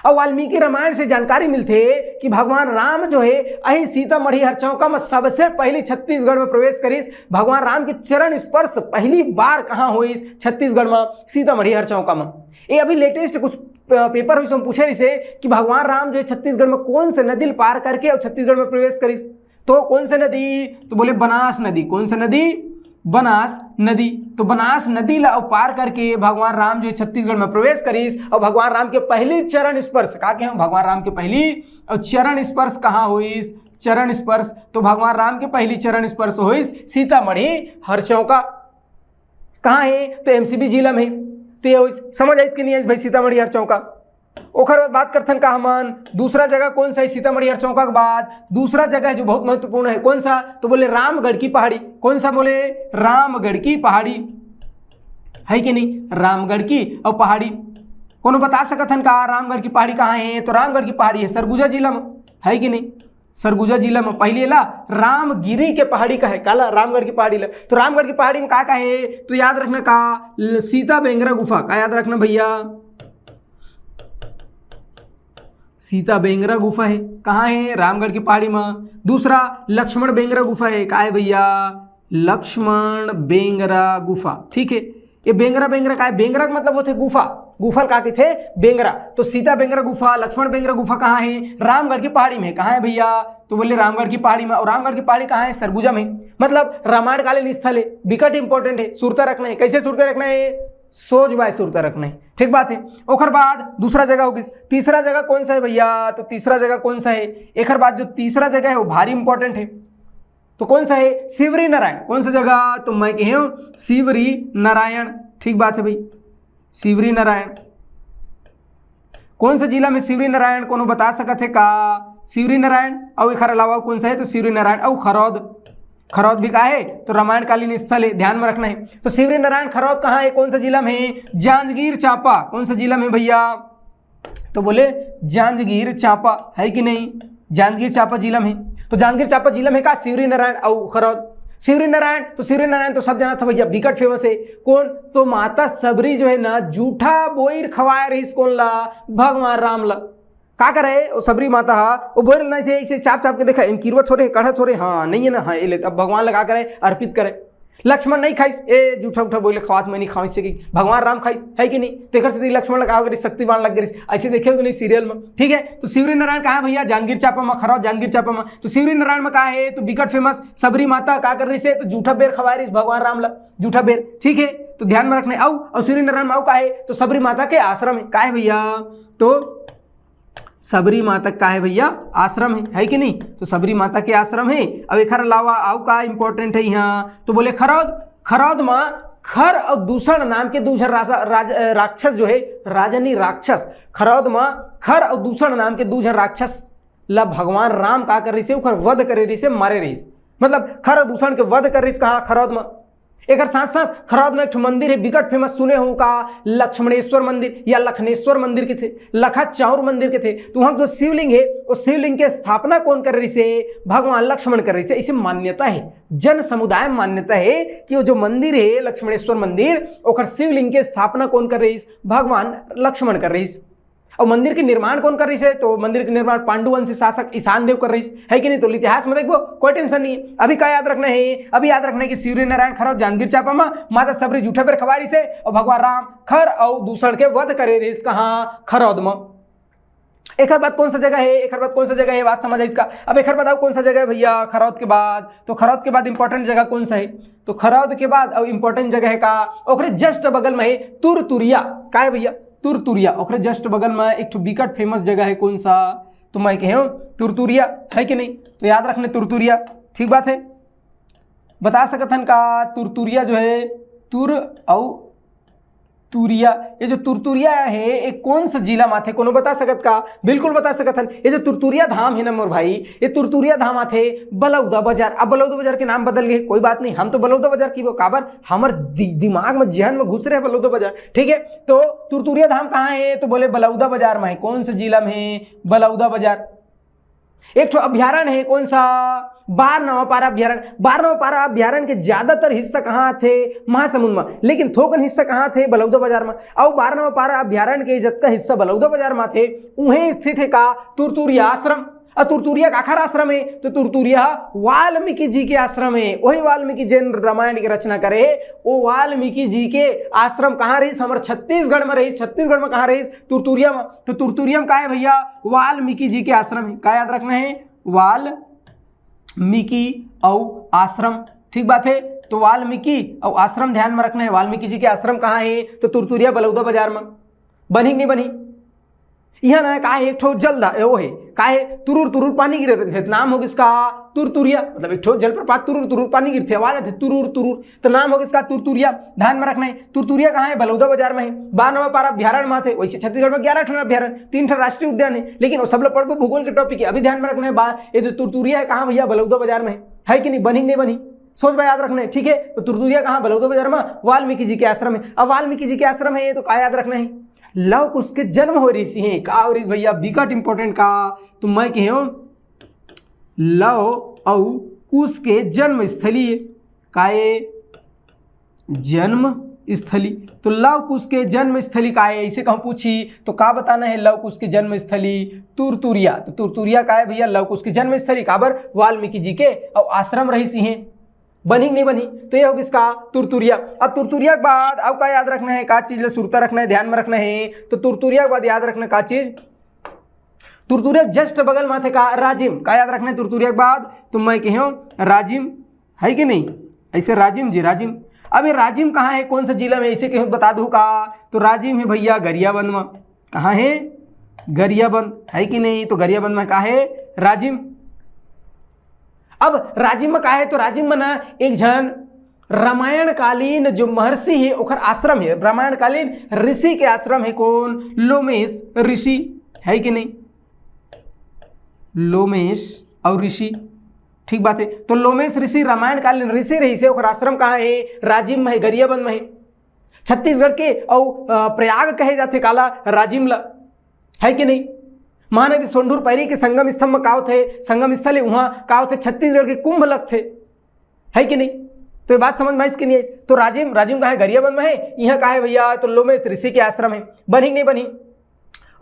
अब वाल्मीकि रामायण से जानकारी मिलथे कि भगवान राम जो है, अही सीतामढ़ी हरचौका में सबसे पहली छत्तीसगढ़ में प्रवेश करिस। भगवान राम के चरण स्पर्श पहली बार कहाँ होइस? छत्तीसगढ़ में, सीतामढ़ी हरचौका में। ये अभी लेटेस्ट कुछ पेपर हुई, पूछे रहिसे कि भगवान राम जो है छत्तीसगढ़ में कौन से नदी ल पार करके और छत्तीसगढ़ में प्रवेश करिस। तो कौन से नदी? तो बोले बनास नदी। कौन से नदी? बनास नदी। तो बनास नदी ला पार करके भगवान राम जो छत्तीसगढ़ में प्रवेश करिस, और भगवान राम के पहली चरण स्पर्श, का कहे, भगवान राम के पहली और चरण स्पर्श कहाँ होइस? चरण स्पर्श। तो भगवान राम के पहली चरण स्पर्श होइस सीतामढ़ी हरचौका। कहाँ है? तो एमसीबी जिला में। तो ये होइस, समझ आइस कि नहीं आइस भाई, सीतामढ़ी हरचौका। ओकर बाद बात करथन का हमन, दूसरा जगह कौन सा है सीतामढ़ी हरचौका के बाद? दूसरा जगह है जो बहुत महत्वपूर्ण है, कौन सा? तो बोले रामगढ़ की पहाड़ी। कौन सा बोले? रामगढ़ की पहाड़ी, है कि नहीं? रामगढ़ की और पहाड़ी। कोनो बता सकत हन का रामगढ़ की पहाड़ी कहाँ है? तो रामगढ़ की पहाड़ी है सरगुजा जिला में, है कि नहीं? सरगुजा जिला में। पहले ला रामगिरी के पहाड़ी कहे, काला? रामगढ़ की पहाड़ी ला। तो रामगढ़ की पहाड़ी में का का है? तो याद रखना का, ल-, सीता बेंगरा गुफा। का याद रखना भैया? सीता बेंगरा गुफा है। कहाँ है? रामगढ़ की पहाड़ी में। दूसरा लक्ष्मण बेंगरा गुफा है। का है भैया? लक्ष्मण बेंगरा गुफा। ठीक है, ये बेंगरा, बेंगरा का है? बेंगरा का मतलब होथे गुफा। गुफा ल का कहिथे? बेंगरा। तो सीता बेंगरा गुफा, लक्ष्मण बेंगरा गुफा कहाँ है? रामगढ़ की पहाड़ी में। कहाँ है भैया? तो बोले रामगढ़ की पहाड़ी में। और रामगढ़ की पहाड़ी कहाँ है? सरगुजा में। मतलब रामायण कालीन स्थल है, बिकट इंपॉर्टेंट है, सुरता रखना है। कैसे सुरता रखना है? सोझ बाय सुरता रखना है। ठीक बात है। ओकर बाद दूसरा जगह हो गइस, तीसरा जगह कौन सा है भैया? तो तीसरा जगह कौन सा है? एकर बाद जो तीसरा जगह है वो भारी इंपॉर्टेंट है। तो कौन सा है? सिवरी नारायण। कौन सा जगह? तो मैं कहे हूँ सिवरी नारायण। ठीक बात है भाई, सिवरी नारायण। कौन सा जिला में सिवरी नारायण, कोनो बता सकत है का? सिवरी नारायण अउ एखर अलावा कौन सा है? तो सिवरी नारायण अउ खरौद। खरौद भी का है? तो रामायण कालीन स्थल है, ध्यान में रखना है। तो सिवरी नारायण खरौद कहाँ है, कौन सा जिला में है? जांजगीर चांपा। कौन सा जिला में भैया? तो बोले जांजगीर चांपा, है कि नहीं? जांजगीर चांपा जिला में। तो जांजगीर चांपा जिला में का? सिवरी नारायण अउ खरौद। सिवरी नारायण, तो सिवरी नारायण तो सब जानत हे भैया, बिकट फेमस है। कौन? तो माता सबरी जो है ना, जूठा बोइर खवाए रहिस कोन ला? भगवान राम ला। का करे ओ सबरी माता हा? ओ बोइर ला ऐसे, ऐसे चाप चाप के देखा, एम किरवा छोरे, कढ़ा छोरे, हाँ नहीं है ना, हाँ ये ले। अब भगवान ला का करे? अर्पित करे। लक्ष्मण नहीं खाइस, ए जूठा उठा बोइर ला खवात मैं नहीं खाइस, कि भगवान राम खाइस, है कि नहीं? तो एकर सेती लक्ष्मण ला का हो गइस, शक्ति बाण लग गइस। ऐसे देखे हो कि नहीं सीरियल में? ठीक है, तो सिवरी नारायण कहाँ है भैया? जांजगीर चांपा में। खरौद जांजगीर चांपा में। तो सिवरी नारायण में का है? तो बिकट फेमस, सबरी माता का कर रहिसे? तो जूठा बेर खवाए रहिस भगवान राम ला, जूठा बेर। ठीक है, तो ध्यान में रखना है। अउ, अउ सिवरी नारायण में अउ का है? तो सबरी माता के आश्रम है। का है भैया? तो सबरी माता का है भैया? आश्रम है, है कि नहीं? तो सबरी माता के आश्रम है। अब एकर अलावा अउ का इंपॉर्टेंट है यहाँ? तो बोले खरौद। खरौद में खर अउ दूषण नाम के दू झन राजा-, राज-, अ, राक्षस जो है, राजा नहीं, राक्षस। खरौद में खर अउ दूषण नाम के दू झन राक्षस ला भगवान राम का करे रहिसे? ओकर वध करे रहिसे, मारे रहिस। मतलब खर अउ दूषण के वध करे रहिस कहाँ? खरौद में। एकर साथ साथ खरौद में एक ठो मंदिर हे, बिकट फेमस, सुने हो का, लक्ष्मणेश्वर मंदिर या लखनेश्वर मंदिर कथे, लखा चाउर मंदिर कथे। तो वहां जो शिवलिंग हे, वो शिवलिंग के स्थापना कौन कर रहिस हे? भगवान लक्ष्मण कर रहिस हे, ऐसे मान्यता हे। जन समुदाय मान्यता हे कि वो जो मंदिर हे लक्ष्मणेश्वर मंदिर, ओकर शिवलिंग के स्थापना कौन कर रहिस? भगवान लक्ष्मण कर रहिस। और मंदिर के निर्माण कौन कर रहिस हे? तो मंदिर के निर्माण पांडुवंशी शासक ईशान देव कर रहिस, है कि नहीं? तो इतिहास में देखबो, कोई टेंशन नहीं है। अभी का याद रखना है? अभी याद रखना है कि सूर्य नारायण खरौद जांजगीर चांपा में माता शबरी जूठा बेर खवा रहिस हे और भगवान राम खर और दूषण के वध करे रहिस। कहाँ? खरौद में। एकर बाद कौन सा जगह है? एकर बाद कौन सा जगह है? बात समझ आइस का? अब एकर बाद और कौन सा जगह है भैया खरौद के बाद? तो खरौद के बाद इंपॉर्टेंट जगह कौन सा है? तो खरौद के बाद और इंपॉर्टेंट जगह है का, ओकरे जस्ट बगल में है तुरतुरिया। का है भैया? तुरतुरिया। ओकरे जस्ट बगल में एक ठो बिकट फेमस जगह है, कौन सा? तो मैं कहे हूँ तुरतुरिया, है कि नहीं? तो याद रखने तुरतुरिया, ठीक बात है। बता सकत हन का तुरतुरिया जो है, तुर और तुरिया, ये जो तुरतुरिया है, ये कौन सा जिला में आथे, कोनो बता सकत का? बिल्कुल बता सकत हन। ये जो तुरतुरिया धाम है ना मोर भाई, ये तुरतुरिया धाम आथे बलौदा बाजार। अब बलौदा बाजार के नाम बदल गए, कोई बात नहीं, हम तो बलौदा बाजार की वो काबर हमर दि-, दिमाग में, जहन में घुस रहे बलौदा बाजार, ठीक है। तो तुरतुरिया धाम कहाँ है? तो बोले बलौदा बाजार में है। कौन से जिला में है? बलौदा बाजार। एक ठो अभ्यारण्य है, कौन सा? बार नवापारा अभ्यारण्य। बार नवापारा अभ्यारण्य के ज्यादातर हिस्सा कहाँ थे? महासमुंद में। लेकिन थोकन हिस्सा कहाँ थे? बलौदा बाजार में। और बार नवापारा अभ्यारण्य के जतका हिस्सा बलौदा बाजार में थे, उहें स्थित है का? तुरतुरिया आश्रम। और तुरतुरिया काखर आश्रम है? तो तुरतुरिया वाल्मीकि जी के आश्रम है। वही वाल्मीकि जैन रामायण के रचना करे है, वो वाल्मीकि जी के आश्रम कहाँ रहिस? हमर छत्तीसगढ़ में रहिस। छत्तीसगढ़ में कहाँ रहिस? तुरतुरिया में। तो तुरतुरिया में का है भैया? वाल्मीकि जी के आश्रम है। का याद रखना है? वाल्मीकि और आश्रम, ठीक बात है। तो वाल्मीकि और आश्रम ध्यान में रखना है। वाल्मीकि जी के आश्रम कहाँ है? तो तुरतुरिया बलौदा बाजार में। बनी कि नहीं बनी? यहाँ ना का है, एक ठो जल धा-, वो है, का है, तुरुर तुरुर पानी गिरत है, तो नाम हो गिस का? तुरतुरिया। मतलब एक ठो जलप्रपात, तुरुर तुरुर पानी गिरथे, आवाज आथे तुरुर तुरुर, तो नाम हो गिस का? तुरतुरिया। ध्यान में रखना है, तुरतुरिया कहाँ है? बलौदा बाजार में है। बार नवापारा अभ्यारण्य में थे, वैसे छत्तीसगढ़ में ग्यारह ठन अभ्यारण्य, तीन ठन राष्ट्रीय उद्यान है, लेकिन वो सब लोग पढ़बो भूगोल के टॉपिक है। अभी ध्यान में रखना है, बा-, ये जो तुरतुरिया है कहाँ भैया? बलौदा बाजार में है, है कि नहीं? बनी कि नहीं बनी? सोच भाई, याद रखना है, ठीक है। तो तुरतुरिया कहाँ? बलौदा बाजार में। वाल्मीकि जी के आश्रम है। अब वाल्मीकि जी के आश्रम है, तो का याद रखना है? लव कुश के जन्म हो रहिस हे। का हो रहिस भैया? बिकट इंपॉर्टेंट का। तो मैं कहे हूँ, लव अउ कुश के जन्म स्थली का ये? जन्म स्थली। तो लव कुश के जन्म स्थली का ये, ऐसे कहूँ पूछी तो का बताना है? लव कुश के जन्म स्थली तुरतुरिया। तो तुरतुरिया का है भैया? लव कुश के जन्म स्थली। काबर? वाल्मीकि जी के अउ आश्रम रहिस हे। बनी कि नहीं बनी? तो ये हो गिस का? तुरतुरिया। अब तुरतुरिया के बाद अब का याद रखना है, का चीज ला सुरता रखना है, ध्यान में रखना है? तो तुरतुरिया के बाद याद रखना का चीज? तुरतुरिया जस्ट बगल में थे का? राजिम। का याद रखना है तुरतुरिया के बाद? तो मैं कहे हूँ राजिम, है कि नहीं? ऐसे राजिम जी, राजिम। अब ये राजिम कहाँ है, कौन सा जिला में, ऐसे कहे बता दू का? तो राजिम है भैया गरियाबंद में। कहाँ है? गरियाबंद, है कि नहीं? तो गरियाबंद में का है? राजिम। अब राजिम में का है? तो राजिम में ना एक झन रामायण कालीन जो महर्षि है, ओकर आश्रम है, रामायण कालीन ऋषि के आश्रम है। कौन? लोमेश ऋषि, है कि नहीं? लोमेश और ऋषि, ठीक बात है। तो लोमेश ऋषि रामायण कालीन ऋषि रहिस हे, ओकर आश्रम कहाँ है? राजिम में है, गरियाबंद में है। छत्तीसगढ़ के अउ, अ, प्रयाग कहे जाथे काला? राजिम ला, है कि नहीं? महानदी सोंढूर पैरी के संगम स्थल में का होथे? संगम स्थल है, वहाँ का होथे? छत्तीसगढ़ के कुंभ लगथे, है कि नहीं? तो ये बात समझ में आइस कि नहीं आइस? तो राजिम, राजिम का है? गरियाबंद में है। यहाँ का है भैया? तो लोमेश ऋषि के आश्रम है। बनी कि नहीं बनी?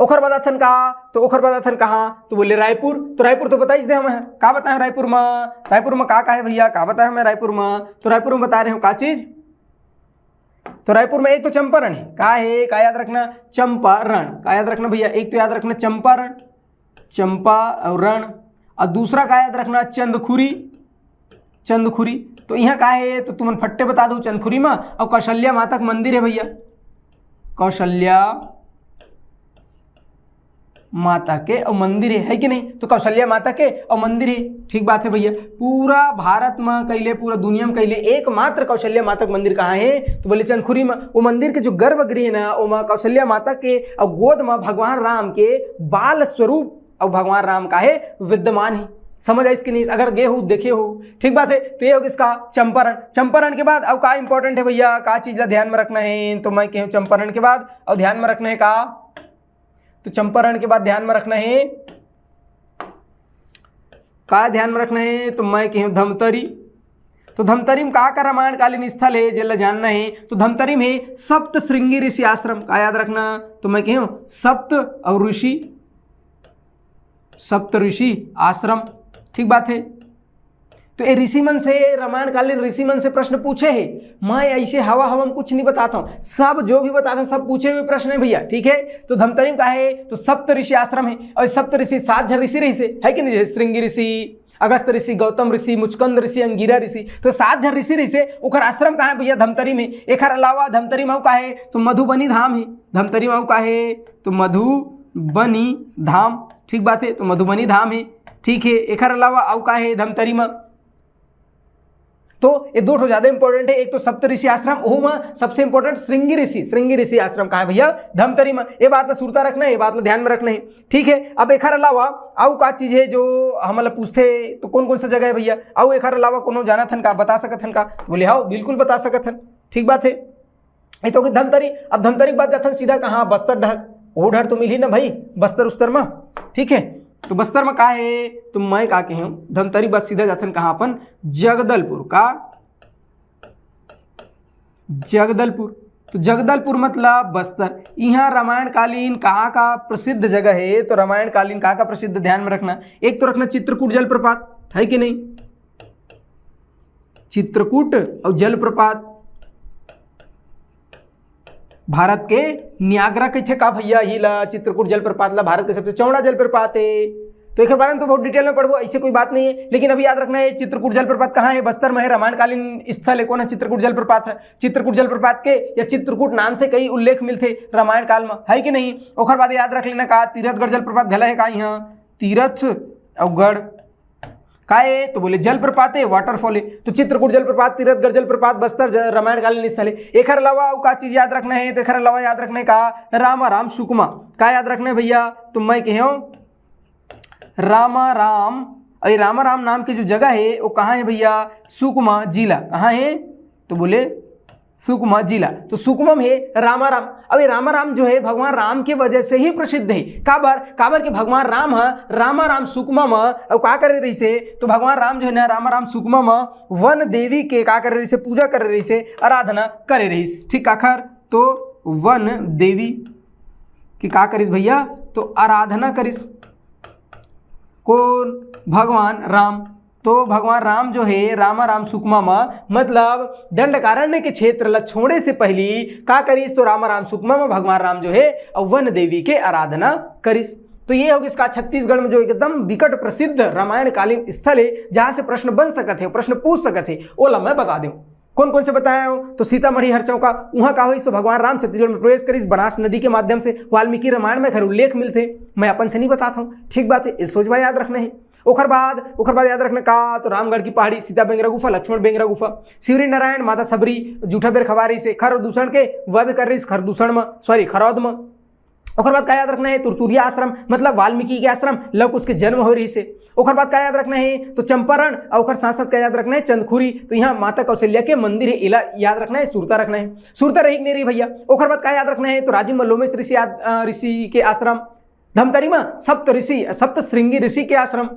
ओखर बाद आथन का? तो ओखर बाद आथन कहाँ? तो बोले रायपुर। तो रायपुर तो बताइस दे हमें, का बताए रायपुर में? रायपुर में का, का है भैया? का बताए हमें रायपुर में? तो रायपुर में बता रहे हो का चीज? तो रायपुर में एक तो चंपारण है, का है, का याद रखना? चंपारण। का याद रखना भैया? एक तो याद रखना चंपारण, चंपा और रण, और दूसरा का याद रखना? चंदखुरी, चंदखुरी। तो यहाँ का है, तो तुमन फट्टे बता दो, चंदखुरी में और कौशल्या माता का मंदिर है भैया, कौशल्या माता के अउ मंदिर है, है कि नहीं? तो कौशल्या माता के अउ मंदिर है, ठीक बात है भैया। पूरा भारत में कहिले, पूरा दुनिया में कहिले एकमात्र कौशल्या माता के मंदिर कहाँ है? तो बोले चंदखुरी में। वो मंदिर के जो गर्भगृह है ना, ओमा कौशल्या माता के अउ गोद में भगवान राम के बाल स्वरूप अउ भगवान राम का है विद्यमान है। समझ आइस कि नहीं? अगर गे हो, देखे हो, ठीक बात है। तो ये हो गया इसका चंपारण। चंपारण के बाद अब का इंपॉर्टेंट है भैया, का चीज ला ध्यान में रखना है? तो मैं कहूँ चंपारण के बाद अब ध्यान में रखना है का, तो चंपारण के बाद ध्यान में रखना है, का ध्यान में रखना है? तो मैं कहूँ धमतरी। तो धमतरी में का का रामायणकालीन स्थल है, जेला जानना है? तो धमतरी में सप्त श्रृंगी ऋषि आश्रम, का याद रखना? तो मैं कहूँ सप्त और ऋषि, सप्त ऋषि आश्रम, ठीक बात है। तो ये ऋषि मन से, रामायणकालीन ऋषि मन से प्रश्न पूछे है। मैं ऐसे हवा हवा में कुछ नहीं बताता हूँ, सब जो भी बताता हूँ सब पूछे हुए प्रश्न है भैया, ठीक है। तो धमतरी में का है? तो सप्त ऋषि आश्रम है, और सप्त ऋषि सात झन ऋषि रहिसे, है कि नहीं? जैसे श्रृंगी ऋषि, अगस्त ऋषि, गौतम ऋषि, मुचकंद ऋषि, अंगीरा ऋषि, तो सात झन ऋषि रहिसे। ओकर आश्रम कहाँ है भैया? धमतरी में। एकर अलावा धमतरी में का है? तो मधुबनी धाम है। धमतरी में का है? तो मधुबनी धाम, ठीक बात है। तो मधुबनी धाम है, ठीक है। एकर अलावा अउ का है धमतरी में? तो ये दो ठो ज्यादा इंपॉर्टेंट है। एक तो सप्त ऋषि आश्रम, ओहू में सबसे इंपॉर्टेंट श्रृंगी ऋषि, श्रृंगी ऋषि आश्रम कहाँ है भैया? धमतरी में। ये बात ला सुरता रखना है, ये बात ला ध्यान में रखना है, ठीक है। अब एकर अलावा अउ का चीज है जो हमला पूछते, तो कौन कौन सा जगह है भैया? अउ एकर अलावा कोनो जानत हन का, बता सकत हन का? तो बोले हाँ, बिल्कुल बता सकत हन, ठीक बात है। ये तो हो गई धमतरी। अब धमतरी के बाद जाथन सीधा कहाँ? बस्तर डहर। ओ डहर तो मिलही ना भाई, बस्तर उस्तर में, ठीक है। तो बस्तर में का है? तो मैं का कहे हूँ, धमतरी बाद सीधा जाथन कहाँ अपन? जगदलपुर। का? जगदलपुर। तो जगदलपुर मतलब बस्तर। यहाँ रामायणकालीन कहाँ का प्रसिद्ध जगह है? तो रामायणकालीन कहाँ का प्रसिद्ध, ध्यान में रखना, एक तो रखना चित्रकूट जलप्रपात, है कि नहीं? चित्रकूट और जलप्रपात, भारत के नियाग्रा कहिथे का भैया? ही ला, चित्रकूट जलप्रपात ला भारत के सबसे चौड़ा जलप्रपात है। तो एक बारे में तो बहुत डिटेल में पढ़बो, ऐसे कोई बात नहीं है, लेकिन अभी याद रखना है चित्रकूट जलप्रपात कहाँ है? बस्तर में है। रामायणकालीन स्थल है। कौन है? चित्रकूट जलप्रपात है। चित्रकूट जलप्रपात के या चित्रकूट नाम से कई उल्लेख मिलते रामायण काल में, है कि नहीं? ओकर बाद याद रख लेना का तीरथगढ़ जलप्रपात घला है का यहाँ? तीरथ और गढ़ का है? तो बोले जलप्रपात है, वाटरफॉल है। तो चित्रकूट जलप्रपात, तीरथगढ़ जलप्रपात, बस्तर ज-, रामायणकालीन स्थल है। एकर अलावा अउ का चीज याद रखना है? तो एकर अलावा याद रखना है का? रामाराम सुकमा। का याद रखना है भैया? तो मैं कहे हूँ रामाराम। अरे, रामाराम नाम की जो जगह है वो कहाँ है भैया? सुकमा जिला। कहाँ है? तो बोले सुकमा जिला। तो सुकमा में है रामाराम। अब ये रामाराम जो है भगवान राम के वजह से ही प्रसिद्ध है। काबर? काबर कि भगवान राम ह रामाराम सुकमा म अब का करे रहिसे? तो भगवान राम जो है ना, रामाराम सुकमा म वन देवी के का करे रहिसे? पूजा करे रहिसे, आराधना करे रहिस। ठीक काखर? तो वन देवी की का करिस भैया? तो आराधना करिस। कौन? भगवान राम। तो भगवान राम जो है रामाराम सुकमा म, मतलब दंडकारण्य के क्षेत्र ला छोड़े से पहली का करिस? तो रामाराम सुकमा म भगवान राम जो है अउ वन देवी के आराधना करिस। तो ये हो गया इसका छत्तीसगढ़ में जो एकदम विकट प्रसिद्ध रामायणकालीन स्थल है, जहाँ से प्रश्न बन सकत है, प्रश्न पूछ सकत है, ओला मैं बता दूँ। कौन कौन से बताया हूँ? तो सीतामढ़ी हरचौका, उहाँ का होइस? तो भगवान राम छत्तीसगढ़ में प्रवेश करिस बनास नदी के माध्यम से। वाल्मीकि रामायण में एकर उल्लेख मिलथे, मैं अपन से नहीं बताता हूँ, ठीक बात है, ये सोचवा याद रखना है। ओकर बाद, ओकर बाद याद रखना का, तो रामगढ़ की पहाड़ी, सीता बेंगरा गुफा, लक्ष्मण बेंगरा गुफा, शिवरी नारायण, माता सबरी, जूठा बेर खवा रहिसे, खर दूषण के वध कर रहिस, खर दूषण में, सॉरी, खरौद में। ओकर बाद का याद रखना है? तुरतुरिया आश्रम, मतलब वाल्मीकि के आश्रम, लव कुश के जन्म हो रहिसे। ओकर बाद का याद रखना है? तो चंपारण, और ओकर साथ साथ का याद रखना है? चंदखुरी। तो यहाँ माता कौशल्या के मंदिर है, इला याद रखना है, सुरता रखना है। सुरता रही कि नहीं रही भैया? ओकर बाद का याद रखना है? तो राजिम में लोमेश ऋषि आद-, अ, ऋषि के आश्रम, धमतरी में सप्त ऋषि, सप्त श्रृंगी ऋषि के आश्रम।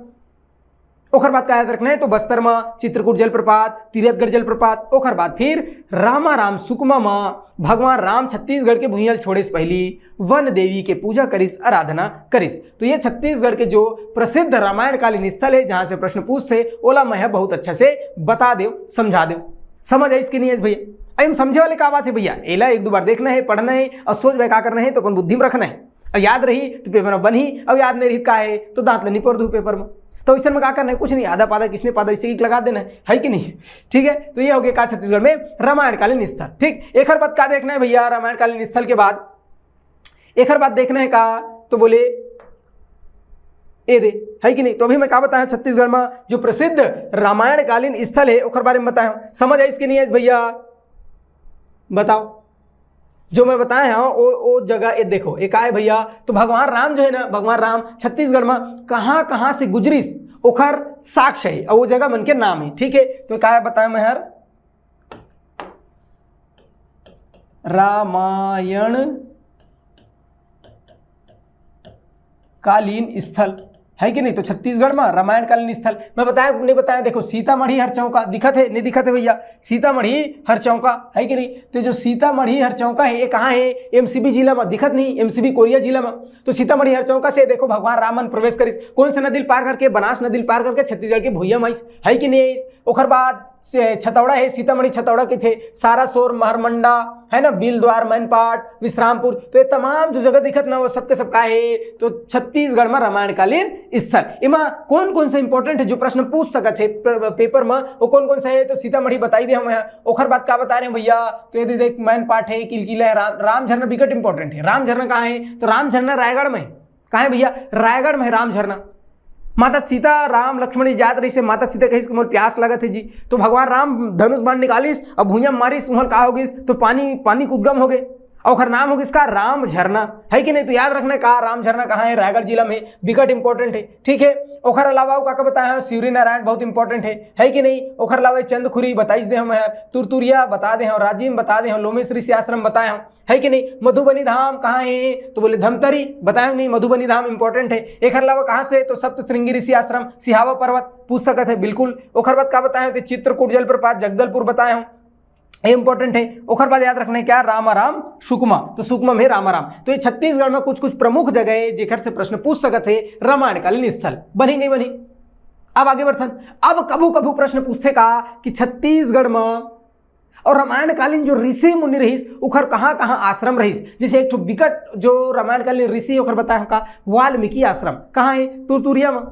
ओकर बाद का याद रखना है? तो बस्तर में चित्रकूट जलप्रपात, तीरथगढ़ जलप्रपात, ओकर बाद फिर रामाराम सुकमा में भगवान राम छत्तीसगढ़ के भुइयां ल छोड़े से पहली वन देवी के पूजा करिस, आराधना करिस। तो ये छत्तीसगढ़ के जो प्रसिद्ध रामायणकालीन स्थल है, जहाँ से प्रश्न पूछथे, ओला मैं ह बहुत अच्छा से बता देव, समझा देव। समझ आइस कि नहीं आइस भैया? अब हम समझे वाले का बात है भैया, एला एक दो बार देखना है, पढ़ना है और सोच भाई का करना है तो अपन बुद्धि में रखना है। अब याद रही तो पेपर में बनही, अब याद नहीं रही का है तो दांत ल निपोर दू पेपर में। तो ऐसे में का करना है? कुछ नहीं, आधा पादा किसने पादा इसे एक लगा देना है, है कि नहीं? ठीक है, तो ये हो गया का छत्तीसगढ़ में रामायणकालीन स्थल। ठीक, एकर बाद का देखना है भैया? रामायणकालीन स्थल के बाद एकर बाद देखना है का? तो बोले ए दे, है कि नहीं? तो अभी मैं का बताया, छत्तीसगढ़ में जो प्रसिद्ध रामायणकालीन स्थल है ओकर बारे में बताया। समझ आइस कि नहीं आइस भैया? बताओ। जो मैं बताया हूँ वो, वो जगह ये देखो, एक आए भैया, तो भगवान राम जो है ना, भगवान राम छत्तीसगढ़ में कहाँ कहाँ से गुजरिस, ओखर साक्ष्य हे, अउ वो जगह मन के नाम हे। ठीक है, तो का बताया मैं हर, रामायण कालीन स्थल, है कि नहीं? तो छत्तीसगढ़ में रामायण कालीन स्थल मैं बताया नहीं बताया? देखो, सीतामढ़ी हर चौका दिखत है, नहीं दिखत है भैया? सीतामढ़ी हर चौका, है कि नहीं? तो जो सीतामढ़ी हर चौका है, ये कहाँ है? एमसीबी जिला में, दिखत नहीं? एमसीबी कोरिया जिला में। तो सीतामढ़ी हर चौका से देखो, भगवान राम मन प्रवेश करिस। कौन सा नदी पार करके? बनास नदी पार करके छत्तीसगढ़ के भुइया माइस, है कि नहीं? ओखर बाद से छतौड़ा है, सीतामढ़ी छतौड़ा के थे, सारासोर, महरमंडा, है ना, बिलद्वार, मैनपाट, विश्रामपुर। तो ये तमाम जो जगह दिखत ना, वो सबके सब का है? तो छत्तीसगढ़ में रामायणकालीन स्थल। एमा कौन कौन सा इंपॉर्टेंट है जो प्रश्न पूछ सकत है पेपर में, वो कौन कौन सा है? तो सीतामढ़ी बताई दे हम यहाँ। ओखर बाद का बता रहे हैं भैया? तो ये दे देख, मैनपाट है, किलकिला है, राम राम झरना बिकट इंपॉर्टेंट है। राम झरना कहाँ है? तो राम झरना रायगढ़ में है। कहाँ है भैया? रायगढ़ में है राम झरना। माता सीता, राम लक्ष्मण जी जात रहिस हे, माता सीता कहिस कि मोर प्यास लगत है जी। तो भगवान राम धनुष बाण निकालिस, अब भुइयां मारिस, उहल का हो गिस? तो पानी, पानी के उद्गम हो गए। और ओखर नाम हो गिस का? राम झरना, है कि नहीं? तो याद रखना है का, राम झरना कहाँ है? रायगढ़ जिला में है, बिकट इंपॉर्टेंट है। ठीक है, ओखर अलावा का, का बताया है? शिवरी नारायण बहुत इंपॉर्टेंट है, है कि नहीं? ओखर अलावा चंदखुरी बताइस दे हम, तुरतुरिया बता दे हम, राजिम बता दे हम, लोमेश ऋषि आश्रम बताए हम, है कि नहीं? मधुबनी धाम कहाँ है? तो बोले धमतरी, बताए नहीं, मधुबनी धाम इंपॉर्टेंट है। एक अलावा कहाँ से? तो सप्त श्रृंगी ऋषि आश्रम, सिहावा पर्वत पूछ सकत है, बिल्कुल। ओखर बाद का बताए हो? तो चित्रकूट जलप्रपात, जगदलपुर बताए हो, इंपॉर्टेंट है। ओखर बाद याद रखना है क्या? रामाराम सुकमा, तो सुकमा में रामाराम। तो ये छत्तीसगढ़ में कुछ कुछ प्रमुख जगह है जेकर से प्रश्न पूछ सकत है रामायणकालीन स्थल। बनी नहीं बनी? अब आगे बढ़थन। अब कभू कभू प्रश्न पूछते का कि छत्तीसगढ़ में और रामायणकालीन जो ऋषि मुनि रहिस, उखर कहाँ कहाँ आश्रम रहिस? जैसे एक ठो बिकट जो रामायणकालीन ऋषि, ओखर बताए हम का, वाल्मीकि आश्रम कहाँ है? तुरतुरिया में।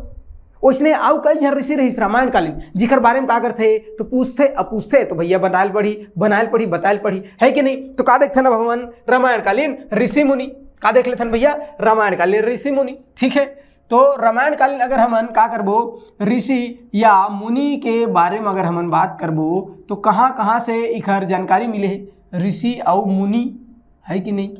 ओइसने आउ कई झन ऋषि रहिस रामायणकालीन, जिखर बारे में का करथे? तो पूछथे, अब पूछथे तो भैया बनायल पड़ी, बनायल पड़ी, बतायल पड़ी, है कि नहीं? तो का देखथे ना भगवान, रामायणकालीन ऋषि मुनि, का देख लेथन भैया? रामायणकालीन ऋषि मुनि। ठीक है, तो रामायण कालीन अगर हमन का करबो, ऋषि या मुनि के बारे में अगर हमन बात करबो, तो कहाँ कहाँ से इखर जानकारी मिले हे? ऋषि अउ मुनि, है कि नहीं?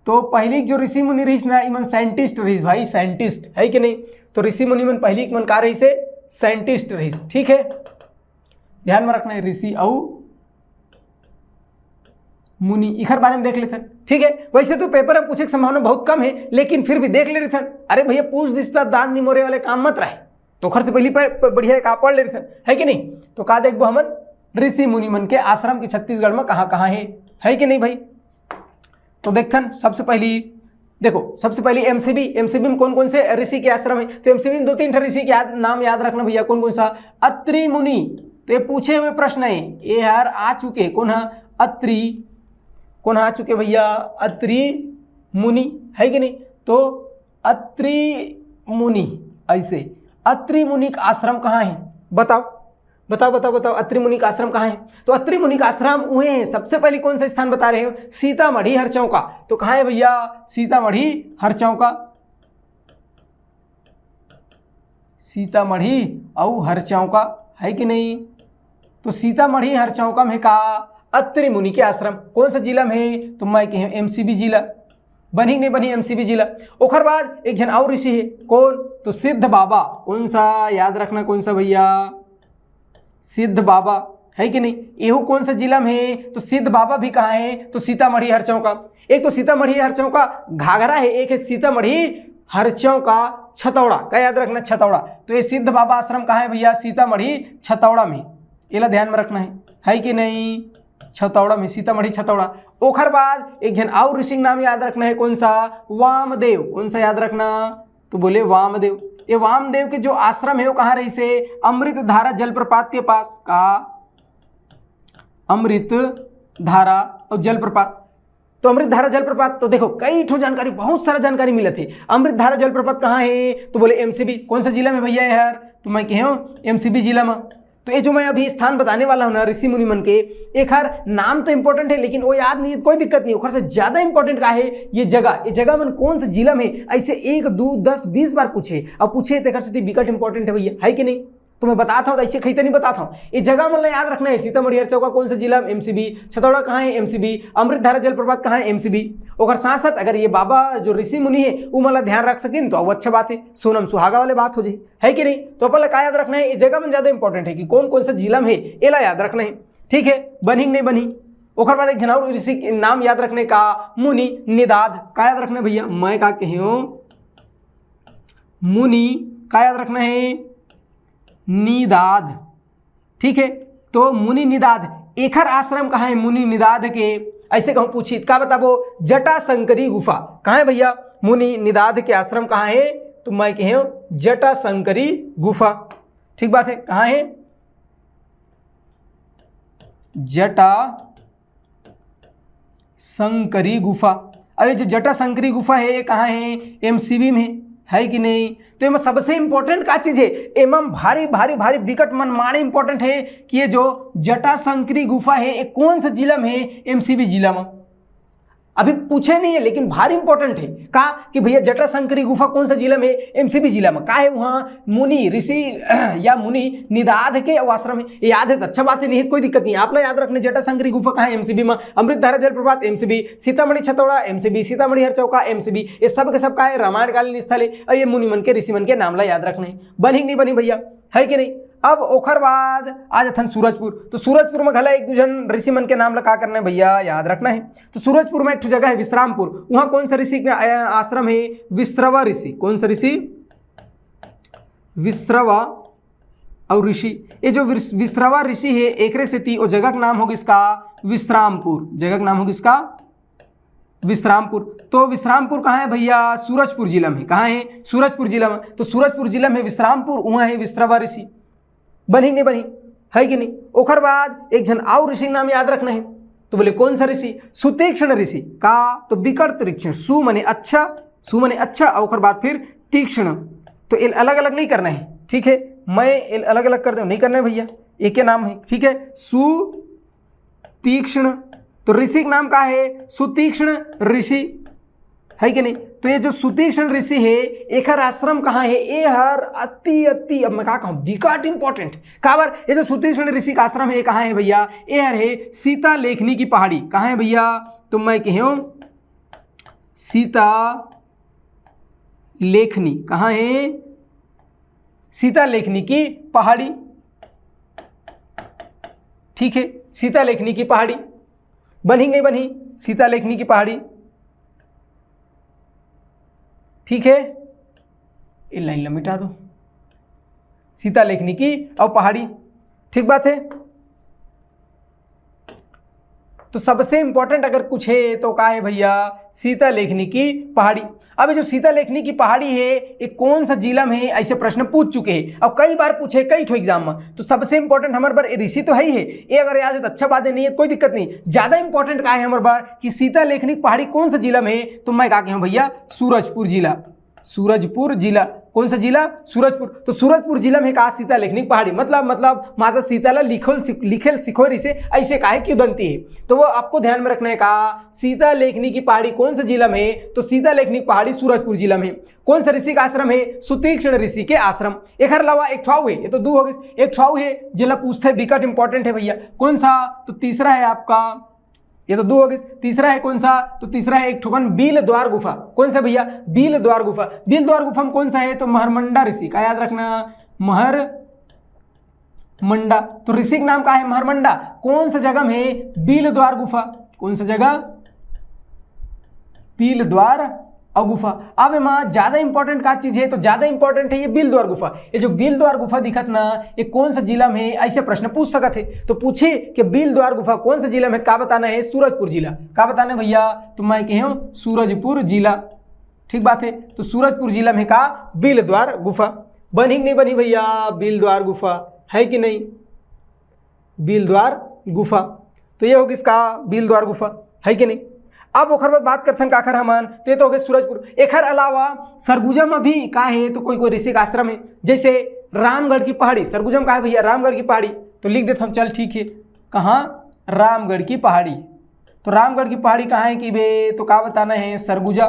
तो पहली जो ऋषि मुनि रहिस ना, इमन साइंटिस्ट रहिस भाई, साइंटिस्ट, है कि नहीं? तो ऋषि मुनि मन पहली मन का रहिस हे? साइंटिस्ट रहिस। ठीक है, ध्यान में रखना है, ऋषि अउ मुनि, इखर बारे में देख लेथन। ठीक है, वैसे तो पेपर में पूछे के संभावना बहुत कम है, लेकिन फिर भी देख ले रहिथन। अरे भैया, पूछ दिस त दांत निमोरे वाले काम मत रहे, तो ओखर से पहली प-, प-, बढ़िया का पढ़ ले रहिथन, है कि नहीं? तो का देखबो हमन? ऋषि मुनि मन के आश्रम के छत्तीसगढ़ में कहाँ कहाँ है, है कि नहीं भाई? तो देखथन, सबसे पहली देखो, सबसे पहली एमसीबी, एमसीबी में कौन कौन से ऋषि के आश्रम है? तो एमसीबी में दो तीन ठो ऋषि के याद, नाम याद रखना भैया, कौन कौन सा? अत्रि मुनि। तो ये पूछे हुए प्रश्न है, ये यार आ चुके, कौन है? अत्रि। कौन आ चुके भैया? अत्रि मुनि, है कि नहीं? तो अत्रि मुनि, ऐसे अत्रि मुनि का आश्रम कहाँ है? बताओ, बताओ, बताओ, बताओ, अत्रि मुनि का आश्रम कहाँ है? तो अत्रि मुनि का आश्रम हुए हैं। सबसे पहले कौन सा स्थान बता रहे हो? सीतामढ़ी हरचौका। तो कहाँ है भैया? सीतामढ़ी हरचौका, सीतामढ़ी अउ हरचौका, है कि नहीं? तो सीतामढ़ी हरचौका में का? अत्रि मुनि के आश्रम। कौन सा जिला में है? तो मैं कहे एमसीबी जिला। बनी नहीं बनी एमसीबी जिला? ओखर बाद एक झन और ऋषि है, कौन? तो सिद्ध बाबा। कौन सा? याद रखना, कौन सा भैया? सिद्ध बाबा, है कि नहीं? एहू कौन सा जिला में है? तो सिद्ध बाबा भी कहाँ है? तो सीतामढ़ी हरचौका। एक तो सीतामढ़ी हरचौका घाघरा है, एक है सीतामढ़ी हरचौका छतौड़ा। का याद रखना? छतौड़ा। तो ये सिद्ध बाबा आश्रम कहाँ है भैया? सीतामढ़ी छतौड़ा में। एला ध्यान में रखना है, है कि नहीं? छतौड़ा में, सीतामढ़ी छतौड़ा। ओखर बाद एक झन और ऋषि के नाम याद रखना है, कौन सा? वामदेव। कौन सा याद रखना? तो बोले वामदेव। ये वामदेव के जो आश्रम है वो कहाँ रहिस हे? अमृत धारा जलप्रपात के पास। का? अमृत धारा और जलप्रपात। तो अमृत धारा जलप्रपात तो देखो, कई ठो जानकारी, बहुत सारा जानकारी मिलत हे। अमृत धारा जलप्रपात कहाँ है? तो बोले एमसीबी। कौन सा जिला में भैया ये हर? तो मैं कहे हूँ एमसीबी जिला में। तो ये जो मैं अभी स्थान बताने वाला हूँ ना ऋषि मुनि मन के, एखर नाम तो इंपॉर्टेंट है, लेकिन वो याद नहीं है, कोई दिक्कत नहीं। ओखर से ज्यादा इंपॉर्टेंट का है ये जगह। ये जगह मन कौन से जिला में, ऐसे एक, दो, दस, बीस बार पूछे, अब पूछे तो एखर से बिकट इंपॉर्टेंट है भैया, है कि नहीं? तो मैं बताता हूँ, तो ऐसे खैते नहीं बताता हूँ। ये जगह मन ला याद रखना है। सीतामढ़ी हर चौका कौन सा जिला में? एमसीबी। छतौड़ा कहाँ है? एमसीबी। अमृत धारा जलप्रपात कहाँ है? एमसीबी। ओकर साथ साथ अगर ये बाबा जो ऋषि मुनि है, वो मन ला ध्यान रख सकिन, तो वो अच्छा बात है, सोनम सुहागा वाले बात हो जाए, है कि नहीं? तो अपन ला का याद रखना है? ये जगह मन ज्यादा इंपॉर्टेंट है कि कौन कौन सा जिला में है, एला याद रखना है। ठीक है, बनही कि नहीं बनही? ओकर बाद एक झन और ऋषि के नाम याद रखने का, मुनि निदाद। का याद रखना है भैया? मैं का कहे हूँ, मुनि, का याद रखना है? निदाद। ठीक है, तो मुनि निदाद, एखर आश्रम कहाँ है? मुनि निदाद के ऐसे कहूँ पूछी, का बताबो? जटाशंकरी गुफा। कहाँ है भैया? मुनि निदाद के आश्रम कहाँ है? तो मैं कहे हूँ जटाशंकरी गुफा। ठीक बात है, कहाँ है? जटा शंकरी गुफा। अब ये जो जटा शंकरी गुफा है, ये कहाँ है? एमसीबी में है, है कि नहीं? तो एमा सबसे इंपॉर्टेंट का चीज है? एमा भारी भारी भारी बिकट मनमाने इंपॉर्टेंट है कि ये जो जटा शंकरी गुफा है, ये कौन सा जिला में है? एमसीबी जिला में। अभी पूछे नहीं है, लेकिन भारी इंपॉर्टेंट है का कि भैया जटा शंकरी गुफा कौन सा जिला में है? एमसीबी जिला में। का है वहाँ? मुनि ऋषि या मुनि निदाद के आश्रम है। याद है तो अच्छा बात है, नहीं है कोई दिक्कत नहीं। आप ना याद रखने जटा शंकरी गुफा कहाँ है? एमसीबी में। अमृत धारा जलप्रपात एमसीबी, सीतामढ़ी छतौड़ा एमसीबी, सीतामढ़ी हर चौका एमसीबी। ये सब के सब का है? रामायणकालीन स्थल है। और ये मुनि मन के, ऋषि मन के नाम ला याद रखने, बनही कि नहीं बनही भैया? है कि नहीं? अब ओखर बाद आ जाथन सूरजपुर। तो सूरजपुर में घला एक दू झन ऋषि मन के नाम ला का करना है भैया? याद रखना है। तो सूरजपुर में एक ठो जगह है विश्रामपुर, वहाँ कौन सा ऋषि का, अ, आश्रम है? विश्रवा ऋषि। कौन सा ऋषि? विश्रवा। और ऋषि, ये जो विश्रवा ऋषि है, एकरे सेती ओ जगह का नाम हो गिस का विश्रामपुर। जगह का नाम हो गिस का विश्रामपुर। तो विश्रामपुर कहाँ है भैया? सूरजपुर जिला में। कहाँ है? सूरजपुर जिला में। तो सूरजपुर जिला में विश्रामपुर, वहाँ है विश्रवा ऋषि। बनही कि नहीं बनही? है कि नहीं? ओकर बाद एक झन और ऋषि के नाम याद रखना है। तो बोले कौन सा ऋषि? सुतीक्ष्ण ऋषि। का? तो बिकट तीक्ष्ण। सु मने अच्छा, सु मने अच्छा, और ओकर बाद फिर तीक्ष्ण। तो एला अलग अलग नहीं करना है, ठीक है? मैं एला अलग अलग कर दे, नहीं करना है भैया, एक ही नाम है, ठीक है? सु तीक्ष्ण। तो ऋषि का नाम का है? सुतीक्ष्ण ऋषि, है कि नहीं? तो ये जो सुतीक्ष्ण ऋषि है, एकर आश्रम कहाँ है? ए हर अति अति, अब मैं का कहूँ, बिकट इंपॉर्टेंट। काबर? ये जो सुतीक्ष्ण ऋषि का आश्रम है, ये कहाँ है भैया? ए हर है सीता लेखनी की पहाड़ी। कहाँ है भैया? तो मैं कहे हूँ सीता लेखनी। कहाँ है? सीता लेखनी की पहाड़ी। ठीक है, सीता लेखनी की पहाड़ी। बनही कि नहीं बनही? सीता लेखनी की पहाड़ी। ठीक है, ये लाइन ला मिटा दो। सीता लेखनी की और पहाड़ी, ठीक बात है। तो सबसे इंपॉर्टेंट अगर कुछ है तो का है भैया? सीता लेखनी की पहाड़ी। अब ये जो सीता लेखनी की पहाड़ी है, ये कौन सा जिला में है, ऐसे प्रश्न पूछ चुके हैं। अब कई बार पूछे, कई ठो एग्जाम में। तो सबसे इंपॉर्टेंट हमारे पर ऋषि तो है ही है, ये अगर याद है तो अच्छा बात है, नहीं है कोई दिक्कत नहीं। ज्यादा इंपॉर्टेंट का है हमारे पर कि सीता लेखनी की पहाड़ी कौन सा जिला में है, तो मैं का कहे हूँ भैया, सूरजपुर जिला। सूरजपुर जिला। कौन सा जिला? सूरजपुर। तो सूरजपुर जिला में का सीता लेखनी की पहाड़ी, मतलब, मतलब माता सीता ला लिखल सिख-, लिखेल सिखोय रिहिसे, ऐसे काहे किंवदंती है। तो वो आपको ध्यान में रखना है का सीता लेखनी की पहाड़ी कौन सा जिला में है, तो सीता लेखनी की पहाड़ी सूरजपुर जिला में है। कौन सा ऋषि का आश्रम है? सुतीक्ष्ण ऋषि के आश्रम। एकर अलावा एक ठो अउ है, ये तो दू हो गइस, एक ठो अउ है जेला पूछथे, बिकट इंपॉर्टेंट है भैया। कौन सा? तो तीसरा है आपका, ये तो दू हो गइस, तीसरा है कौन सा? तो तीसरा है एक ठोकन बील द्वार गुफा। कौन सा भैया? बील द्वार गुफा। बील द्वार गुफा में कौन सा है? तो महरमंडा ऋषि का, याद रखना, महर मंडा। तो ऋषि का नाम का है? महरमंडा। कौन सा जगह में है? बील द्वार गुफा। कौन सा जगह? बील द्वार अउ गुफा। अब एमा ज्यादा इंपॉर्टेंट का चीज है? तो ज्यादा इंपॉर्टेंट है ये बील द्वार गुफा। ये जो बील द्वार गुफा दिखत ना, ये कौन सा जिला में है, ऐसे प्रश्न पूछ सकत है। तो पूछे कि बील द्वार गुफा कौन सा जिला में, का बताना है? सूरजपुर जिला। का बताना है भैया? तो मैं कहे हूँ सूरजपुर जिला। ठीक बात है, तो सूरजपुर जिला में का बील द्वार गुफा। बनही कि नहीं बनही भैया बील द्वार गुफा, है कि नहीं? बील द्वार गुफा। तो ये हो गिस का बील द्वार गुफा, है कि नहीं? अब ओखर बाद बात करथन काखर हमन, तो ये तो हो गए सूरजपुर। एखर अलावा सरगुजा में भी का है? तो कोई कोई ऋषि का आश्रम है, जैसे रामगढ़ की पहाड़ी। सरगुजा में का है भैया? रामगढ़ की पहाड़ी। तो लिख देथन, चल ठीक है, कहाँ? रामगढ़ की पहाड़ी। तो रामगढ़ की पहाड़ी कहाँ है कि बे, तो का बताना है? सरगुजा।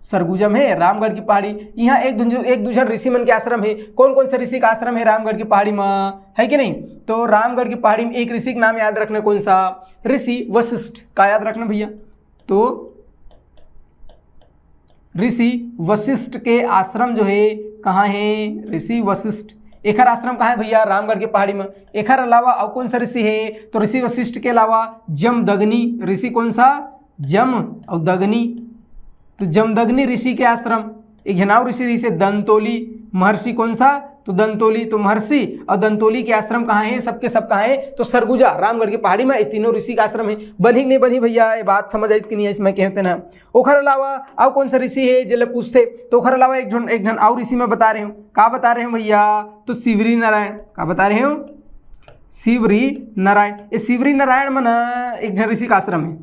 सरगुजा में हे, रामगढ़ की पहाड़ी। यहाँ एक दू, एक दू झन ऋषि मन के आश्रम हे। कौन कौन से ऋषि का आश्रम हे रामगढ़ की पहाड़ी में, है कि नहीं? तो रामगढ़ की पहाड़ी में एक ऋषि का नाम याद रखना, कौन सा? ऋषि वशिष्ठ का याद रखना भैया। तो ऋषि वशिष्ठ के आश्रम जो हे, कहाँ हे? ऋषि वशिष्ठ, एखर आश्रम कहाँ हे भैया? रामगढ़ के पहाड़ी में। एखर अलावा अउ कौन सा ऋषि हे? तो ऋषि वशिष्ठ के अलावा जमदग्नि ऋषि, कौन सा? जम अउ दग्नि। तो जमदग्नि ऋषि के आश्रम। एक झन अउ ऋषि, ऋषि दंतोली महर्षि, कौन सा? तो दंतोली। तो महर्षि अउ दंतोली के आश्रम कहाँ हे? सबके सब कहाँ हे? तो सरगुजा, रामगढ़ के पहाड़ी में। ये तीनों ऋषि का आश्रम हे। बनही कि नहीं बनही भैया? ये बात समझ आइस कि नहीं आइस, मैं कहते ना। ओखर अलावा अउ कौन सा ऋषि हे जेला पूछथे? तो ओखर अलावा एक झन, एक झन अउ ऋषि मैं बता रहे हूँ। का बता रहे हूँ भैया? तो शिवरी नारायण। का बता रहे हूँ? शिवरी नारायण। ये शिवरी नारायण में ना एक झन ऋषि का आश्रम हे,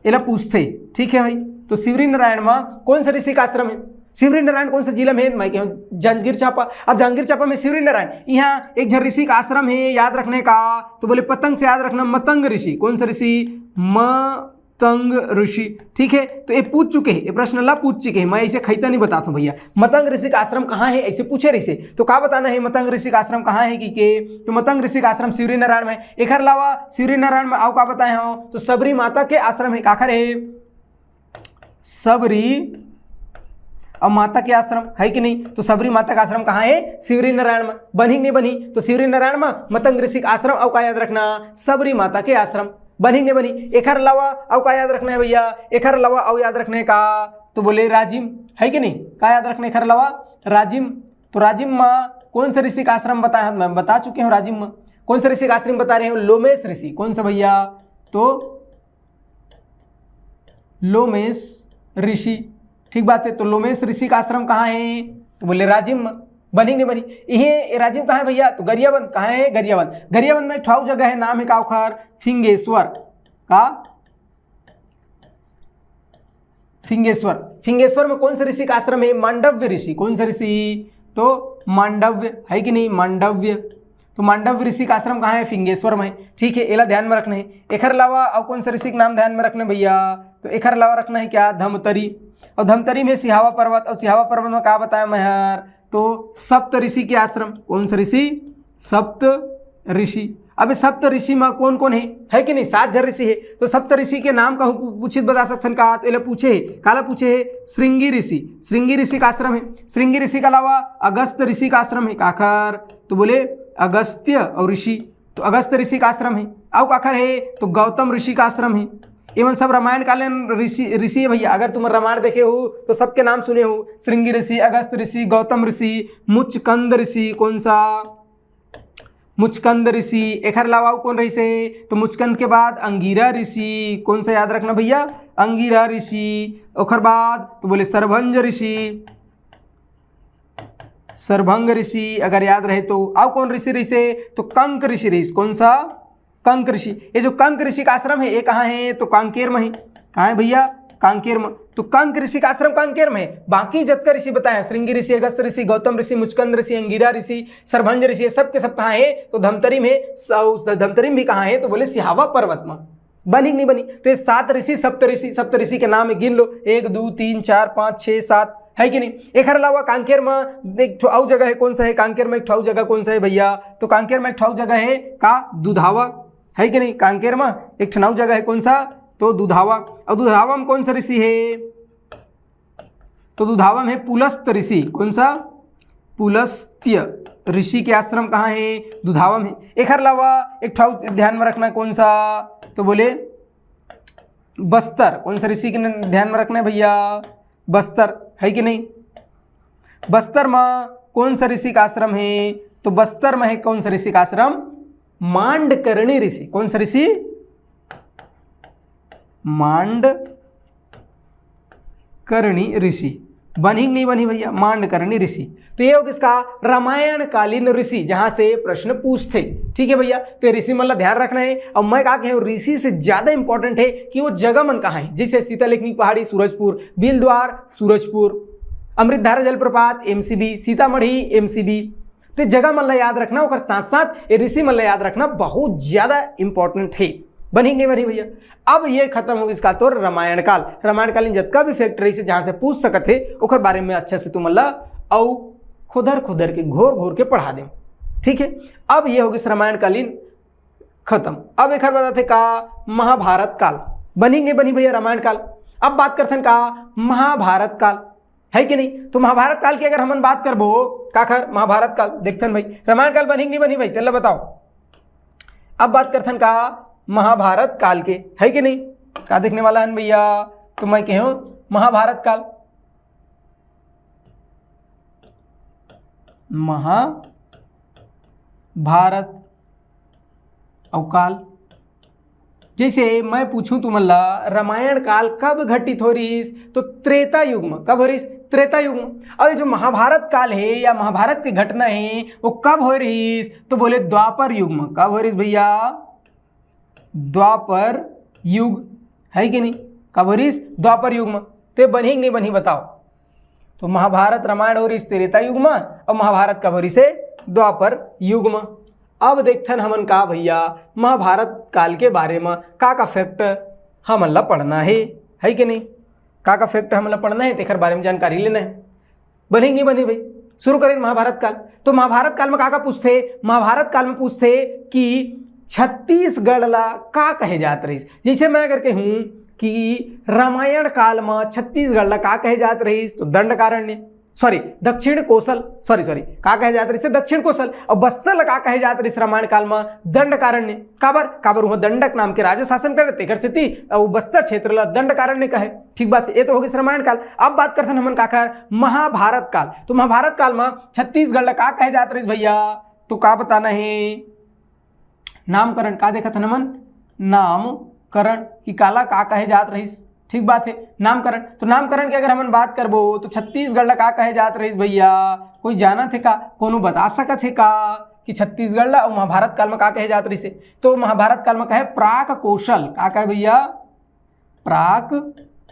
एला पूछथे। ठीक है भाई, तो शिवरी नारायण में कौन सा ऋषि का आश्रम हे? शिवरी नारायण कौन सा जिला में हे? मैं कहूँ जांजगीर चांपा। अब जांजगीर चांपा में शिवरी नारायण, यहाँ एक झन ऋषि का आश्रम हे, याद रखने का। तो बोले पतंग से याद रखना, मतंग ऋषि। कौन सा ऋषि? मतंग ऋषि। ठीक है, तो ये पूछ चुके हे, ये प्रश्न ला पूछ चुके हे। मैं ऐसे खैता नहीं बताता हूँ भैया। मतंग ऋषि का आश्रम कहाँ हे, ऐसे पूछे रहिसे। तो का बताना हे, मतंग ऋषि का आश्रम कहाँ हे कि के? तो मतंग ऋषि का आश्रम शिवरी नारायण में। एखर अलावा शिवरी नारायण में अउ का बताए हूँ, तो सबरी माता के आश्रम हे। काखर हे? सबरी अउ माता के आश्रम, है कि नहीं? तो सबरी माता का आश्रम कहाँ हे? शिवरी नारायण में। बनही कि नहीं बनही? तो शिवरी नारायण में, मतंग ऋषि का आश्रम, अउ का याद रखना? सबरी माता के आश्रम। बनही कि नहीं बनही? एखर अलावा अउ का याद रखना हे भैया? एखर अलावा अउ याद रखना हे का? तो बोले राजिम, है कि नहीं? का याद रखना हे एखर अलावा? राजिम। तो राजिम में कौन सा ऋषि का आश्रम बताया? मैं बता चुके हूँ राजिम में। कौन सा ऋषि का आश्रम बता रहे हूँ? लोमेश ऋषि। कौन सा भैया? तो लोमेश ऋषि। ठीक बात है, तो लोमेश ऋषि का आश्रम कहाँ हे? तो बोले राजिम में। बनही कि नहीं बनही? ये राजिम कहाँ हे भैया? तो गरियाबंद। कहाँ हे? गरियाबंद। गरियाबंद में एक ठो अउ जगह हे, नाम हे का ओखर? फिंगेश्वर। का? फिंगेश्वर। फिंगेश्वर में कौन सा ऋषि का आश्रम हे? मांडव्य ऋषि। कौन सा ऋषि? तो मांडव्य, है कि नहीं? मांडव्य। तो मांडव्य ऋषि का आश्रम कहाँ हे? फिंगेश्वर में। ठीक है, एला ध्यान में रखना हे। एखर अलावा अउ कौन सा ऋषि का नाम ध्यान में रखना हे भैया? तो एखर अलावा रखना हे क्या? धमतरी। अउ धमतरी में सिहावा पर्वत, अउ सिहावा पर्वत में का बताया मैं हर? तो सप्त ऋषि के आश्रम। कौन सा ऋषि? सप्त ऋषि। अब ये सप्त ऋषि में कौन कौन हे, है कि नहीं? सात झन ऋषि हे। तो सप्त ऋषि के नाम कहूँ पूछित, बता सकथन का? तो एला पूछे हे। काला पूछे हे? श्रृंगी ऋषि। श्रृंगी ऋषि का आश्रम हे। श्रृंगी ऋषि के अलावा अगस्त ऋषि का आश्रम हे। काखर? तो बोले अगस्त्य अउ ऋषि। तो अगस्त ऋषि का आश्रम हे। अउ काखर हे? तो गौतम ऋषि का आश्रम हे। एमन सब रामायण कालीन ऋषि, ऋषि हे भैया। अगर तुम रामायण देखे हो तो सबके नाम सुने हो, श्रृंगी ऋषि, अगस्त ऋषि, गौतम ऋषि, मुचकंद ऋषि। कौन सा? मुचकंद ऋषि। एखर अलावा अउ कौन रहिसे? तो मुचकंद के बाद अंगीरा ऋषि। कौन सा याद रखना भैया? अंगीरा ऋषि। ओखर बाद तो बोले सरभंज ऋषि, सरभंग ऋषि, अगर याद रहे तो। अउ कौन ऋषि रहिसे? तो कंक ऋषि रहिस। कौन सा? कंक ऋषि। ये जो कंक ऋषि का आश्रम हे, ये कहाँ हे? तो कांकेर में हे। कहाँ हे भैया? कांकेर में। तो कंक ऋषि का आश्रम कांकेर में हे। बाकी जतका ऋषि बताए, श्रृंगी ऋषि, अगस्त ऋषि, गौतम ऋषि, मुचकंद ऋषि, अंगीरा ऋषि, सरभंज ऋषि, ये सब के सब कहाँ हे? तो धमतरी में हे। स-, उस ध-, धमतरी में भी कहाँ हे? तो बोले सिहावा पर्वत में। बनही कि नहीं बनही? तो ये सात ऋषि, सप्त ऋषि, सप्त ऋषि के नाम गिन लो, एक, दू, तीन, चार, पाँच, छः, सात, है कि नहीं? एखर अलावा कांकेर में एक ठो अउ जगह हे। कौन सा हे कांकेर में? एक ठो अउ जगह कौन सा हे भैया? तो कांकेर में एक ठो अउ जगह हे का? दुधावा, है कि नहीं? कांकेर में एक ठो अउ जगह हे। कौन सा? तो दुधावा। अउ दुधावा में कौन सा ऋषि हे? तो दुधावा में हे पुलस्त ऋषि। कौन सा? पुलस्त्य ऋषि के आश्रम कहाँ हे? दुधावा में हे। एखर अलावा एक ठो अउ ध्यान में रखना। कौन सा? तो बोले बस्तर। कौन सा ऋषि के न-, ध्यान में रखना हे भैया? बस्तर, है कि नहीं? बस्तर में कौन सा ऋषि का आश्रम हे? तो बस्तर में हे कौन सा ऋषि का आश्रम? मांडकर्णी ऋषि। कौन सा ऋषि? मांडकर्णी ऋषि। बनही कि नहीं बनही भैया? मांडकर्णी ऋषि। तो ये हो किसका? रामायण कालीन ऋषि, जहां से प्रश्न पूछथे। ठीक है भैया, तो ये ऋषि मन ला ध्यान रखना हे। अउ मैं का कहे हूँ, ऋषि से ज्यादा इंपॉर्टेंट हे कि वो जगह मन कहाँ हे, जैसे सीता लेखनी पहाड़ी सूरजपुर, बिलद्वार सूरजपुर, अमृतधारा जलप्रपात एमसीबी, सीतामढ़ी एमसीबी। तो ये जगह मन ला याद रखना, ओकर साथ साथ ये ऋषि मन ला याद रखना बहुत ज्यादा इंपॉर्टेंट हे। बनी कि नहीं बनी भैया? अब ये खत्म हो गइस का तोर रामायण काल। रामायण कालीन जतका भी फैक्ट रहिस हे, जहां से पूछ सकत हे, ओकर बारे में अच्छा से तुमन ला अउ खुदर खुदर के, घोर घोर के पढ़ा देंव। ठीक है, अब ये हो गइस रामायण कालीन खत्म। अब एकर बाद आथे का? महाभारत काल। बनी कि नहीं बनी भैया रामायण काल? अब बात करथन का? महाभारत काल, है कि नहीं? तो महाभारत काल की अगर हमन बात करबो, काखर महाभारत काल, देखथन भाई, रामायण काल बनी कि नहीं बनी भाई, तेला बताओ। अब बात करथन का? महाभारत काल के, है कि नहीं? का देखने वाला हन भैया? तो मैं कहे हूं महाभारत काल, महाभारत अउ काल। जैसे मैं पूछूं तुमन ला, रामायण काल कब घटित हो रहिस? तो त्रेता युग में। कब हो रहिस? त्रेता युग में। और ये जो महाभारत काल है या महाभारत की घटना है, वो कब हो रहिस? तो बोले द्वापर युग में। कब हो रहिस भैया? द्वापर युग, है कि नहीं? कब हो रहिस? द्वापर युग में। तो ये बनही कि नहीं बनही, बताओ। तो महाभारत रामायण हो रहिस त्रेता युग में, और महाभारत कब हो रहिस हे? द्वापर युग में। अब देखथन हमन का भैया, महाभारत काल के बारे में का का फैक्ट हमन ला पढ़ना है, है कि नहीं? का का फैक्ट हमन ला पढ़ना है, तेकर बारे में जानकारी लेना है। बनी कि नहीं बनी भाई? शुरू करें महाभारत काल। तो महाभारत काल में का का पूछथे? महाभारत काल में पूछथे कि छत्तीसगढ़ ला का कहे जात रहिस। जैसे मैं अगर कहूं कि रामायण काल में छत्तीसगढ़ ला का कहे जात रहिस, तो दंडकारण्य, सॉरी, दक्षिण कोसल, सॉरी सॉरी, का कहे जात रहिस? दक्षिण कोसल। और बस्तर ला का कहे जात रहिस रामायण काल में? दंडकारण्य। काबर? काबर उहाँ दंडक नाम के राजा शासन करे, तेकर सेती अउ बस्तर क्षेत्र ला दंडकारण्य कहे। ठीक बात, ये तो हो गइस रामायण काल। अब बात करथन हमन काखर? महाभारत काल। तो महाभारत काल में छत्तीसगढ़ ला का कहे जात रहिस भैया? तो का बताना है? नामकरण। का देखत हन हमन? नामकरण, कि काला का कहे जात रहिस। ठीक बात है, नामकरण। तो नामकरण के अगर हमन बात करबो, तो छत्तीसगढ़ ला का कहे जात रहिस भैया? कोई जानत हे का? कोनो बता सकत हे का कि छत्तीसगढ़ ला अउ महाभारत काल में का कहे जात रहिस हे? तो महाभारत काल में कहे प्राक कोसल। का कहे भैया? प्राक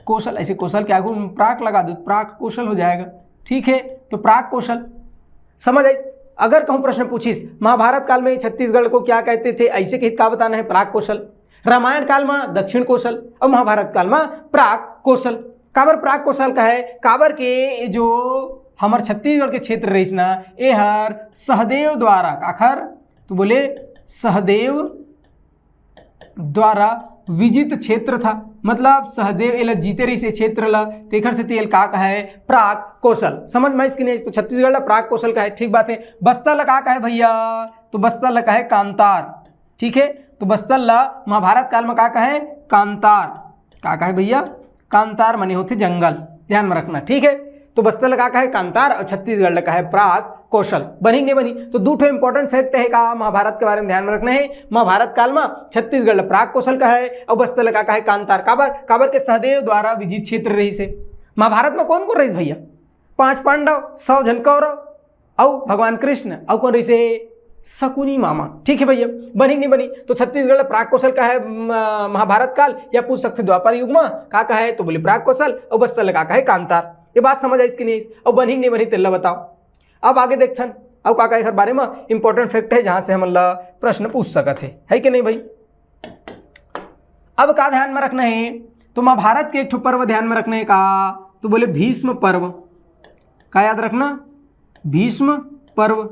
कोसल। ऐसे कोसल के आगू में प्राक लगा दो, प्राक कोसल हो जाएगा। ठीक है, तो प्राक कोसल। समझ आइस? अगर कहूं प्रश्न पूछिस, महाभारत काल में छत्तीसगढ़ को क्या कहते थे, ऐसे कहित का बताना है? प्राक कोसल। रामायण काल में दक्षिण कोसल और महाभारत काल में प्राक कोसल। काबर प्राक कोसल कहे? काबर के जो हमर छत्तीसगढ़ के क्षेत्र रहिस ना, एहर सहदेव द्वारा, काखर? तो बोले सहदेव द्वारा विजित क्षेत्र था, मतलब सहदेव एला जीते रहिस ए क्षेत्र ला, तेखर सेती एला का कहे? प्राक कोसल। समझ में आइस कि नहीं? तो छत्तीसगढ़ ला प्राक कोसल कहे। ठीक बात है, बस्तर ला का कहे भैया? तो बस्तर ला कहे कांतार। ठीक है, तो बस्तर ला महाभारत काल में का कहे? कांतार। का कहे भैया? कांतार मने होथे जंगल, ध्यान में रखना। ठीक है, तो बस्तर ला का कहे? कांतार, और छत्तीसगढ़ ला कहे प्राक कोसल। बनी कि नहीं बनी? तो दू ठो इंपॉर्टेंट फैक्ट है का महाभारत के बारे में ध्यान में रखना है। महाभारत काल में छत्तीसगढ़ ला प्राक कोसल कहे और बस्तर ला का कहे? कांतार। काबर? काबर के सहदेव द्वारा विजित क्षेत्र रहिस हे। महाभारत में कौन कौन रहिस भैया? पांच पांडव, सौ झन कौरव, अउ भगवान कृष्ण, अउ कौन रहिस हे? शकुनी मामा। ठीक है भैया, बनी कि नहीं बनी? तो छत्तीसगढ़ ला प्राक कोसल कहे, म-, महाभारत काल, या पूछ सकथे द्वापर युग में का कहे? तो बोले प्राक कोसल, और बस्तर ला का कहे? कांतार। ये बात समझ आइस कि नहीं आइस? और बनी कि नहीं बनी, तेला बताओ। अब आगे देखथन, अउ का का एकर बारे में इंपॉर्टेंट फैक्ट है, जहां से हमन ला प्रश्न पूछ सकत हे, है कि नहीं भाई? अब का ध्यान में रखना है? तो महाभारत के एक ठो पर्व ध्यान में रखना है का? तो बोले भीष्म पर्व। का याद रखना? भीष्म पर्व।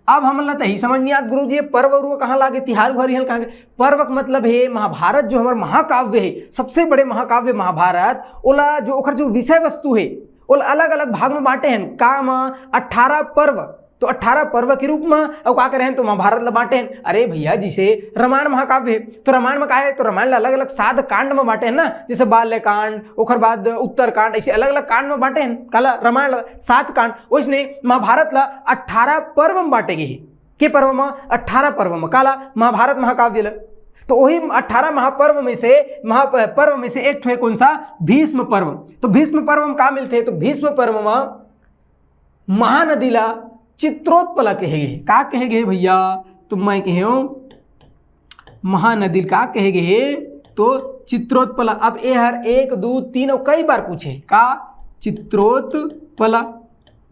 अब हमन ला तो यही समझ नहीं आत गुरुजी, ये पर्व उर्व कहाँ लागे, तिहार उहार इहल कहाँ के? पर्व का मतलब है महाभारत, जो हमर महाकाव्य है, सबसे बड़े महाकाव्य महाभारत, ओला जो ओकर जो विषय वस्तु है, ओला अलग अलग भाग में बांटे हैं। का? अट्ठारह पर्व। तो अट्ठारह पर्व के रूप में अउ का करे हैं, तो महाभारत ला बांटे हैं। अरे भैया, जैसे रामायण महाकाव्य है, तो रामायण में का है? तो रामायण ला अलग अलग सात कांड में बांटे हैं ना, जैसे बाल्यकांड, ओकर बाद उत्तरकांड, ऐसे अलग अलग कांड में बांटे हैं। काला? रामायण ला सात कांड। वैसने महाभारत ला अट्ठारह पर्व में बांटे गए हैं। के पर्व में? अट्ठारह पर्व में। काला? महाभारत महाकाव्य ला। तो वही अट्ठारह महापर्व में से, महा पर्व में से एक ठो है कौन सा? भीष्म पर्व। तो भीष्म पर्व में का मिलथे? तो भीष्म पर्व में महानदी ला चित्रोत्पला कहे गे। का कहे गे भैया? तो मैं कहे हूं महानदी का कहे गे हे, तो चित्रोत्पला। अब ए हर एक, दू, तीन और कई बार पूछे का? चित्रोत्पला।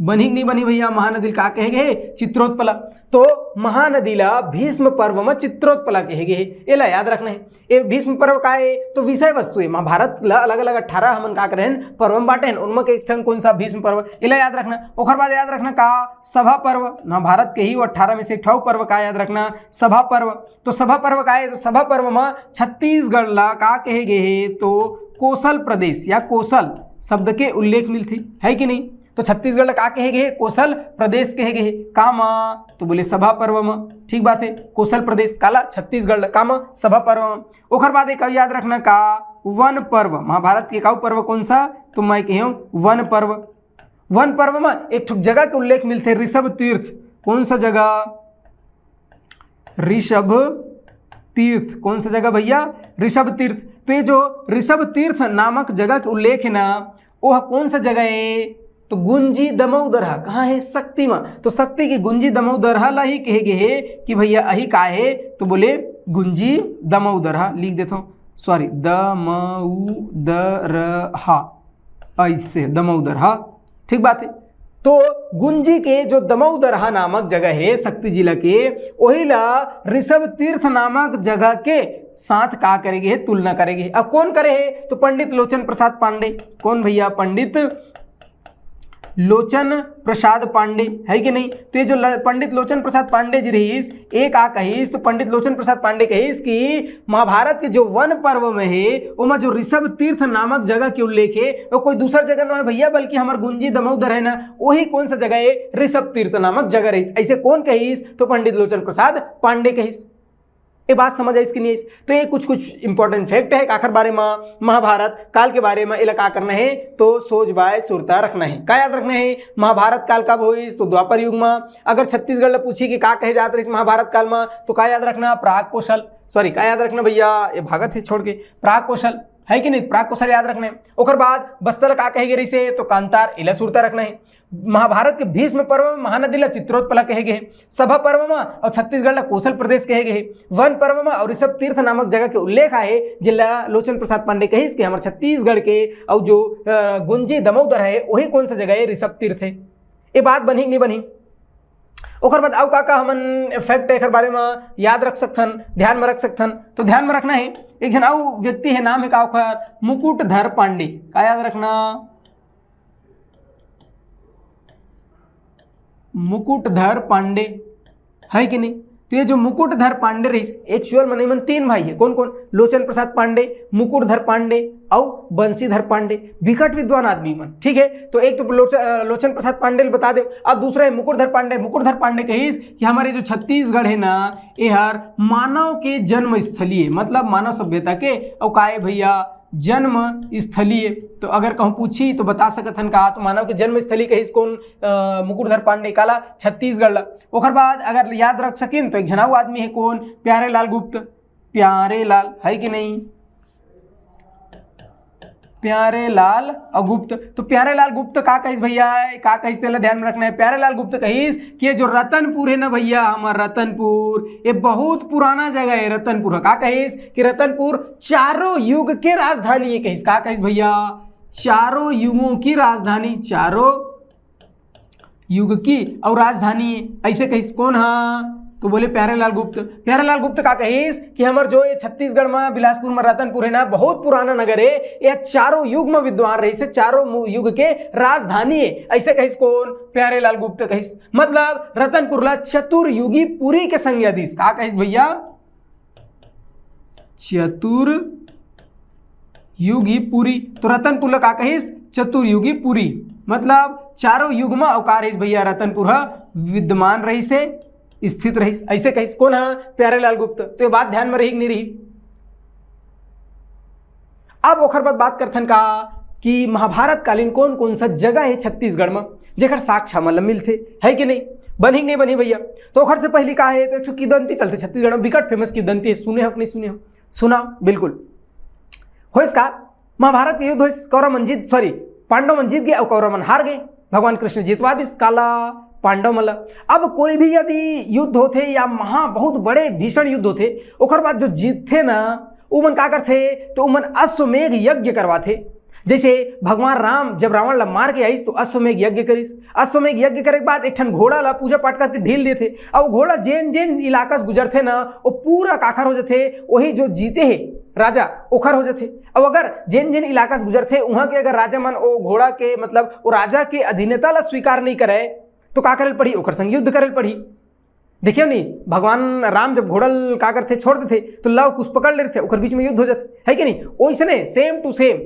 बनी कि नहीं बनी भैया? महानदी ल का कहे गे हे? चित्रोत्पला। तो महानदी ला भीष्म पर्व म चित्रोत्पला कहे गे हे, एला याद रखना हे। ये भीष्म पर्व का हे? तो विषय वस्तु हे। महाभारत ला अलग-अलग अठारह हमन का करे हन, पर्व म बांटे हन, उनमें के एक ठन कौन सा? भीष्म पर्व। एला याद रखना। ओकर बाद याद रखना का? सभा पर्व। महाभारत के ही वो अठारह में से एक ठो पर्व का याद रखना? सभा पर्व। तो सभा पर्व का हे? तो सभा पर्व म छत्तीसगढ़ ला का कहे गे हे? तो कोसल प्रदेश या कोसल शब्द के उल्लेख मिलथे, है कि नहीं? तो छत्तीसगढ़ ला का कहे गे हे? कोसल प्रदेश कहे गे हे। का म? तो बोले सभा पर्व म। ठीक बात हे, कोसल प्रदेश काला? छत्तीसगढ़ ला। का म? सभा पर्व म। ओकर बाद एक याद रखना का? वन पर्व। महाभारत के का पर्व कौन सा? तो मैं कहे हूँ वन पर्व। वन पर्व म एक ठो जगह के उल्लेख मिलथे, ऋषभ तीर्थ। कौन सा जगह? ऋषभ तीर्थ। कौन सा जगह भैया? ऋषभ तीर्थ। तो ये जो ऋषभ तीर्थ नामक जगह के उल्लेख हे ना, वो कौन सा जगह हे? तो गुंजी दमऊ दरहा। कहाँ हे? सक्ती म। तो सक्ती के गुंजी दमऊ दरहा ला ही कहे गे हे कि भैया अही का हे? तो बोले गुंजी दमऊ दरहा। लिख देथव, सॉरी, दमऊ दरहा, ऐसे दमऊ दरहा। ठीक बात हे। तो गुंजी के जो दमऊ दरहा नामक जगह हे सक्ती जिला के, ओही ला ऋषभ तीर्थ नामक जगह के साथ का करे गे हे? तुलना करे गे हे। अब कौन करे हे? तो पंडित लोचन प्रसाद पांडे। कौन भैया? पंडित लोचन प्रसाद पांडे, है कि नहीं? तो ये जो ल-, पंडित लोचन प्रसाद पांडे जी रहीस, ये का कहीस? तो पंडित लोचन प्रसाद पांडे कहीस कि महाभारत के जो वन पर्व में हे, ओमा जो ऋषभ तीर्थ नामक जगह के उल्लेख हे, वो कोई दूसर जगह नोहे भैया, बल्कि हमर गुंजी दमऊ दरहा हे ना, वही कौन सा जगह हे? ऋषभ तीर्थ नामक जगह रहीस। ऐसे कौन कहीस? तो पंडित लोचन प्रसाद पांडे कहीस। ये बात समझ आइस कि नहीं आइस? तो ये कुछ कुछ इंपॉर्टेंट फैक्ट हे काखर बारे में, महाभारत काल के बारे में। एला का करना हे? तो सोच बाय सुरता रखना हे। का याद रखना हे? महाभारत काल कब होइस? तो द्वापर युग में। अगर छत्तीसगढ़ ला पूछी कि का कहे जात रहीस महाभारत काल में, तो का याद रखना? प्राग कौशल। सॉरी, का याद रखना भैया? ये भागत हे छोड़ के, प्राग कौशल, है कि नहीं? प्राग कौशल याद रखना हे। ओकर बाद बस्तर ला का कहे गे रहीस हे? तो कांतार। एला सुरता रखना हे। महाभारत के भीष्म पर्व में महानदी ला चित्रोत्पला कहे गे हे, सभा पर्व में, और छत्तीसगढ़ ला कोसल प्रदेश कहे गे हे। वन पर्व में और ऋषभ तीर्थ नामक जगह के उल्लेख आहे, जेला लोचन प्रसाद पांडे कहिस कि हमर छत्तीसगढ़ के और जो, अ, गुंजी दमऊ दरहा हे, वही कौन सा जगह हे? ऋषभ तीर्थ हे। ये बात बनही कि नहीं बनही? ओकर बाद अउ का का हमन फैक्ट एकर बारे में याद रख सकथन, ध्यान में रख सकथन? तो ध्यान में रखना हे, एक झन अउ व्यक्ति हे, नाम हे का ओकर? मुकुटधर पांडे। का याद रखना? मुकुटधर पांडे, है कि नहीं? तो ये जो मुकुटधर पांडे रहीस, एक्चुअल में एमन तीन भाई हे। कौन कौन? लोचन प्रसाद पांडे, मुकुटधर पांडे, अउ बंसीधर पांडे। बिकट विद्वान आदमी मन, ठीक है। तो एक तो लोच-, अ, लोचन प्रसाद पांडे ल बता दे। अब दूसरा हे मुकुटधर पांडे। मुकुटधर पांडे कहिस कि हमर जो छत्तीसगढ़ हे ना, एहर मानव के जन्म स्थली हे, मतलब मानव सभ्यता के। अउ का हे भैया? जन्म स्थली हे। तो अगर कहूँ पूछी तो बता सकत हन का? तो मानव के जन्म स्थली कहिस कौन? अ, मुकुटधर पांडे। काला? छत्तीसगढ़ ला। ओकर बाद अगर याद रख सकिन तो एक झन अउ आदमी हे कौन? प्यारे लाल गुप्त। प्यारे लाल, है कि नहीं? प्यारे लाल गुप्त। तो प्यारे लाल गुप्त का कहिस भैया, का कहिस, तेला ध्यान में रखना हे। प्यारे लाल गुप्त कहिस कि ये जो रतनपुर हे ना भैया, हमर रतनपुर, ये बहुत पुराना जगह हे रतनपुर। का कहिस कि रतनपुर चारों युग के राजधानी हे कहिस। का कहिस भैया? चारों युगों की राजधानी, चारों युग की अउ राजधानी हे, ऐसे कहिस। कौन हा? तो बोले प्यारे लाल गुप्त। प्यारे लाल गुप्त का कहिस कि हमर जो ये छत्तीसगढ़ में बिलासपुर में रतनपुर हे ना, बहुत पुराना नगर हे, ये चारों युग में विद्वान रहिस हे, चारों मु-, युग के राजधानी हे, ऐसे कहिस। कौन? प्यारे लाल गुप्त कहिस। मतलब रतनपुर ला चतुर्युगी पुरी के संज्ञा दिस। का कहिस भैया? चतुर युगी पुरी। तो रतनपुर ला का कहिस? चतुर्युगी पुरी। मतलब चारों युग में अउ का रहिस भैया, रतनपुर ह विद्यमान रहिस हे, स्थित रहिस, ऐसे कहिस। कौन हा? प्यारेलाल गुप्त। तो ये बात ध्यान में रही कि नहीं रही? अब ओखर बाद बात करथन का कि महाभारत कालीन कौन कौन सा जगह हे छत्तीसगढ़ में, जेकर साक्ष्य हमन ला मिलथे, है कि नहीं? बनही कि नहीं बनही भैया? तो ओखर से पहली का हे, तो एक ठो किदंती चलथे छत्तीसगढ़ में, बिकट फेमस किदंती हे, सुने हो कि नहीं सुने हो? सुना, बिल्कुल। होइस का, महाभारत के युद्ध होइस, कौरव मन जीत, सॉरी, पांडव मन जीत गे अउ कौरव मन हार गे। भगवान कृष्ण जितवा दिस काला, पांडव मन ला। अब कोई भी यदि युद्ध होथे या महा बहुत बड़े भीषण युद्ध होथे, ओकर बाद जो जीतथे ना, उमन का करथे, तो उमन अश्वमेघ यज्ञ करवाथे। जैसे भगवान राम जब रावण ला मार के आइस तो अश्वमेघ यज्ञ करिस। अश्वमेघ यज्ञ करे के बाद एक ठन घोड़ा ला पूजा पाठ करके ढील देथे। अब घोड़ा जेन जेन इलाका से गुजरथे ना, वो पूरा काखर हो जाथे, वही जो जीते हे राजा ओखर हो जाथे। अब अगर जेन जेन इलाका से गुजरथे वहां के अगर राजा मन वो घोड़ा के मतलब वो राजा के अधीनता ला स्वीकार नहीं करे तो का करे पड़ी? ओकर संग युद्ध करे पड़ी। देखियो नहीं, भगवान राम जब घोड़ा ल का करथे, छोड़ देथे तो लव कुश पकड़ लेथे, ओकर बीच में युद्ध हो जाथे, है कि नहीं? ओइसने same to same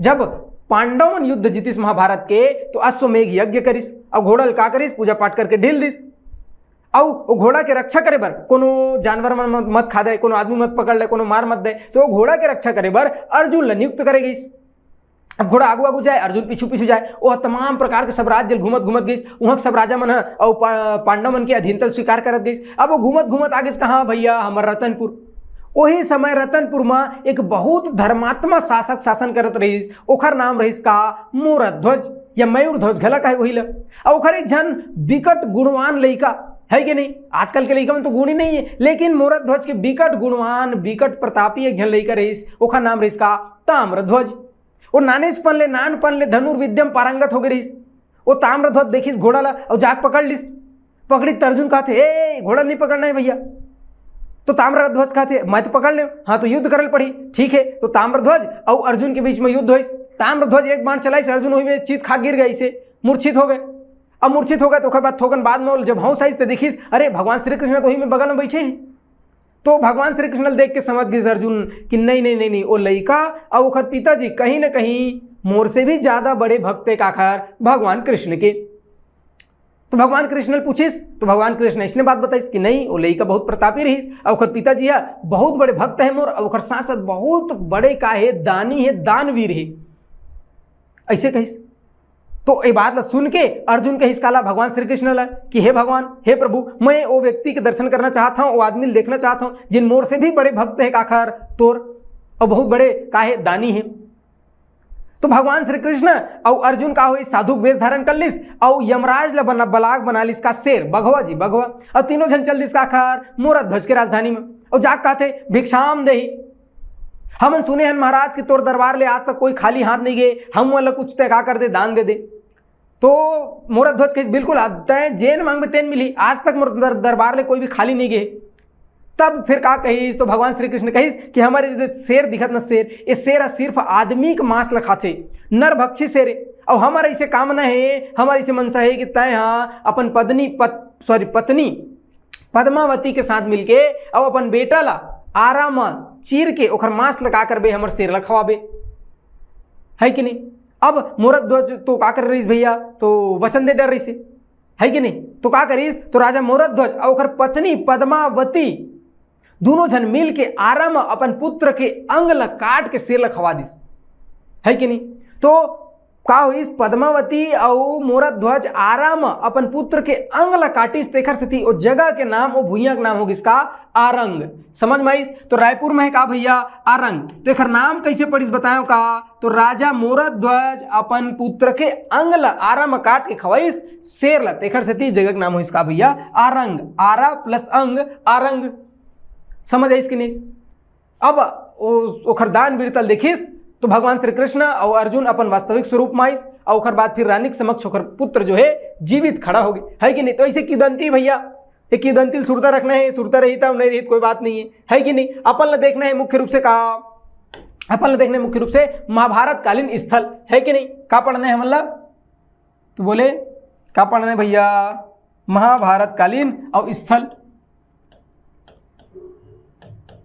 जब पांडव मन युद्ध जीतिस महाभारत के तो अश्वमेघ यज्ञ करिस। अब घोड़ा ल का करिस? पूजा पाठ करके ढील दिस। अउ वो घोड़ा के रक्षा करे बर कोनो जानवर मन मत- मत खा दे, कोनो आदमी मत पकड़ ले, कोनो मार मत दे। तो वो घोड़ा के रक्षा करे बर अर्जुन ल नियुक्त करे गइस। अब घोड़ा आगू आगू जाए, अर्जुन पीछू पीछू जाए। वो तमाम प्रकार के सब राज्य घूमत घूमत गइस। वहां के सब राजा मन ह अउ पा- पांडव मन के अधीनता स्वीकार करत गइस। अब वो घूमत घूमत आ गइस कहाँ भैया? हमर रतनपुर। वही समय रतनपुर म एक बहुत धर्मात्मा शासक शासन करत रहिस। ओखर नाम रहिस का? मोरध्वज या मयूर ध्वज घला कहे वही ला। अउ ओखर एक झन बिकट गुणवान लइका, है कि नहीं? आजकल के लइका मन तो गुणी नहीं है, लेकिन मोरध्वज के बिकट गुणवान, बिकट प्रतापी एक झन लइका रहिस। ओखर नाम रहिस का? ताम्रध्वज। वो नानेचपन ले, नानपन ले धनुर्विद्या म पारंगत हो गए रहिस। वो ताम्रध्वज देखिस घोड़ा ला अउ जाके पकड़ लिस। पकड़ी त अर्जुन कहथे, "ए, घोड़ा नहीं पकड़ना है भैया।" तो ताम्रध्वज कहथे, "मैं तो पकड़ ले।" "हाँ, तो युद्ध करल पड़ी।" ठीक है, तो ताम्रध्वज अउ अर्जुन के बीच में युद्ध होइस। ताम्रध्वज एक बाण चलाइस, अर्जुन वही में चित खा गिर गए, इसे मूर्छित हो गए। अब मूर्छित हो गए तो ओकर बाद थोकन बाद में जब होश आइस तो देखिस, अरे, भगवान श्री कृष्ण तो वही में बगल में बैठे हैं। तो भगवान श्री कृष्ण ल देख के समझ गइस अर्जुन कि नहीं, नहीं, नहीं, नहीं, वो लइका अउ ओकर पिताजी कहीं ना कहीं मोर से भी ज्यादा बड़े भक्त है काखर? भगवान कृष्ण के। तो भगवान कृष्ण ल पूछिस तो भगवान कृष्ण इसने बात बताइस कि नहीं, वो लइका बहुत प्रतापी रहिस अउ ओकर पिताजी ह बहुत बड़े भक्त है मोर, अउ ओकर साथ साथ बहुत बड़े का है, दानी है, दानवीर है, ऐसे कहिस। तो ये बात ला सुन के अर्जुन कहिस काला? भगवान श्री कृष्ण ला कि हे भगवान, हे प्रभु, मैं वो व्यक्ति के दर्शन करना चाहत हूँ, वो आदमी ल देखना चाहत हूँ जिन मोर से भी बड़े भक्त है काखर तोर, अउ बहुत बड़े का है, दानी है। तो भगवान श्री कृष्ण अउ अर्जुन का होई, साधु के वेश धारण कर लिस अउ यमराज ला बना, बलाक बना लिस का? शेर, बघवा जी, बघवा। अउ तीनों झन चल दिस काखर? मोरध्वज के राजधानी में। अउ जाके कहथे, "भिक्षाम देहि।" हमन सुने हन महाराज कि तोर दरबार ले आज तक कोई खाली हाथ नहीं गए, हम वाला कुछ तय का कर दे, दान दे दे। तो मोरध्वज कहिस, "बिल्कुल, अब तय जेन मांगबे तेन मिली, आज तक मोर दर-, दरबार ले कोई भी खाली नहीं गए।" तब फिर का कहिस? तो भगवान श्री कृष्ण कहिस कि हमर ये शेर दिखत न शेर, ये शेर ह सिर्फ आदमी के मांस ल खाथे, नरभक्षी शेर हे। अउ हमर ऐसे कामना हे, हमर ऐसे मनसा हे कि तय हा अपन पत्नी, पत-, sorry, पत्नी पद्मावती के साथ मिलके अउ अपन बेटा ला आरा म चीर के ओखर मांस ल का करबे, हमर शेर ला खवाबे, है कि नहीं? अब मोरध्वज तो का कर रहिस भैया, तो वचन दे डर रहिस हे, है कि नहीं? तो का करिस, तो राजा मोरध्वज अउ ओखर पत्नी पद्मावती दोनों झन मिल के आरा म अपन पुत्र के अंग ल काट के शेर ल खवा दिस, है कि नहीं? तो का होइस, पद्मावती अउ मोरध्वज आरा म अपन पुत्र के अंग ल काटिस, तेखर सेती ओ जगह के नाम, ओ भुइयां के नाम हो गिस का? आरंग। समझ में आइस? तो रायपुर में है का भैया? आरंग। तो एखर नाम कैसे पड़िस बतायो का? तो राजा मोरध्वज अपन पुत्र के अंग ल आरा म काट के खवाइस शेर ल, तेखर सेती जगह के नाम होइस का भैया? आरंग। आरा प्लस अंग, आरंग। समझ आइस कि नहीं? अब ओ-, ओखर दान वीरता ल देखिस तो भगवान श्री कृष्ण अउ अर्जुन अपन वास्तविक स्वरूप म आइस अउ ओखर बाद फिर रानी के समक्ष ओखर पुत्र जो है जीवित खड़ा हो गए, है कि नहीं? तो ऐसे किदंती भैया, ये किदंती ल सुरता रखना है, सुरता रही तब नहीं रही तो कोई बात नहीं है, है कि नहीं? अपन ला देखना है मुख्य रूप से का, अपन ला देखना है मुख्य रूप से महाभारत कालीन स्थल, है कि नहीं? का पढ़ना है हमन ला? तो बोले, का पढ़ना है भैया? महाभारत कालीन अउ स्थल,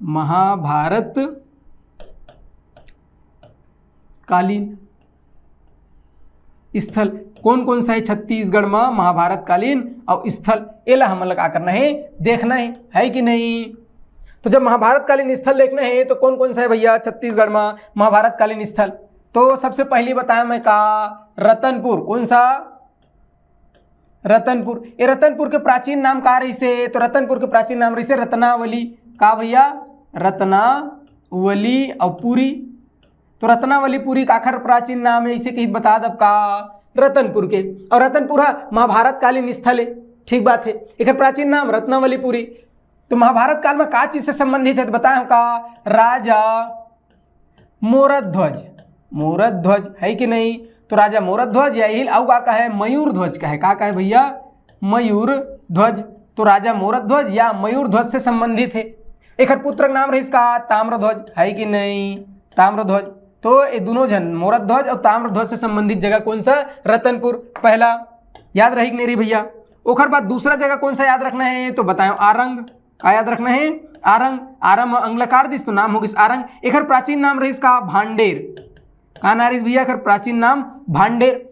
महाभारत कालीन स्थल कौन कौन सा है छत्तीसगढ़ में महाभारत कालीन अउ स्थल, एला हमन ला का करना है? देखना है, है कि नहीं? तो जब महाभारत कालीन स्थल देखना है तो कौन कौन सा है भैया छत्तीसगढ़ में महाभारत कालीन स्थल? तो सबसे पहली बताया मैं का, रतनपुर। कौन सा? रतनपुर। ये रतनपुर के प्राचीन नाम का रहिसे? तो रतनपुर के प्राचीन नाम रहिसे रत्नावली। का भैया? रत्नावली अउ पुरी। तो रत्नावली पुरी काखर प्राचीन नाम है, इसे कही बता दब का? रतनपुर के। अउ रतनपुर हा महाभारत कालीन स्थल है, ठीक बात है। एकर प्राचीन नाम रत्नावली पुरी। तो महाभारत काल में का चीज से संबंधित है तो बताए हम का? राजा मोरध्वज, मोरध्वज, है कि नहीं? तो राजा मोरध्वज या यही अउ का कहे, मयूर ध्वज कहे। का कहे भैया? मयूर ध्वज। तो राजा मोरध्वज या मयूर ध्वज से संबंधित है। एकर पुत्र नाम रहिस का? ताम्रध्वज, है कि नहीं? ताम्रध्वज। तो ये दोनों झन, मोरध्वज और ताम्रध्वज से संबंधित जगह कौन सा? रतनपुर। पहला याद रही कि नहीं रही भैया? ओकर बाद दूसरा जगह कौन सा याद रखना है? तो बताओ, आरंग। का याद रखना है? आरंग। आरंग म अंग ल काट दिस तो नाम हो गिस आरंग। एकर प्राचीन नाम रहिस का? भांडेर। का नाम रहिस भैया एकर प्राचीन नाम? भांडेर।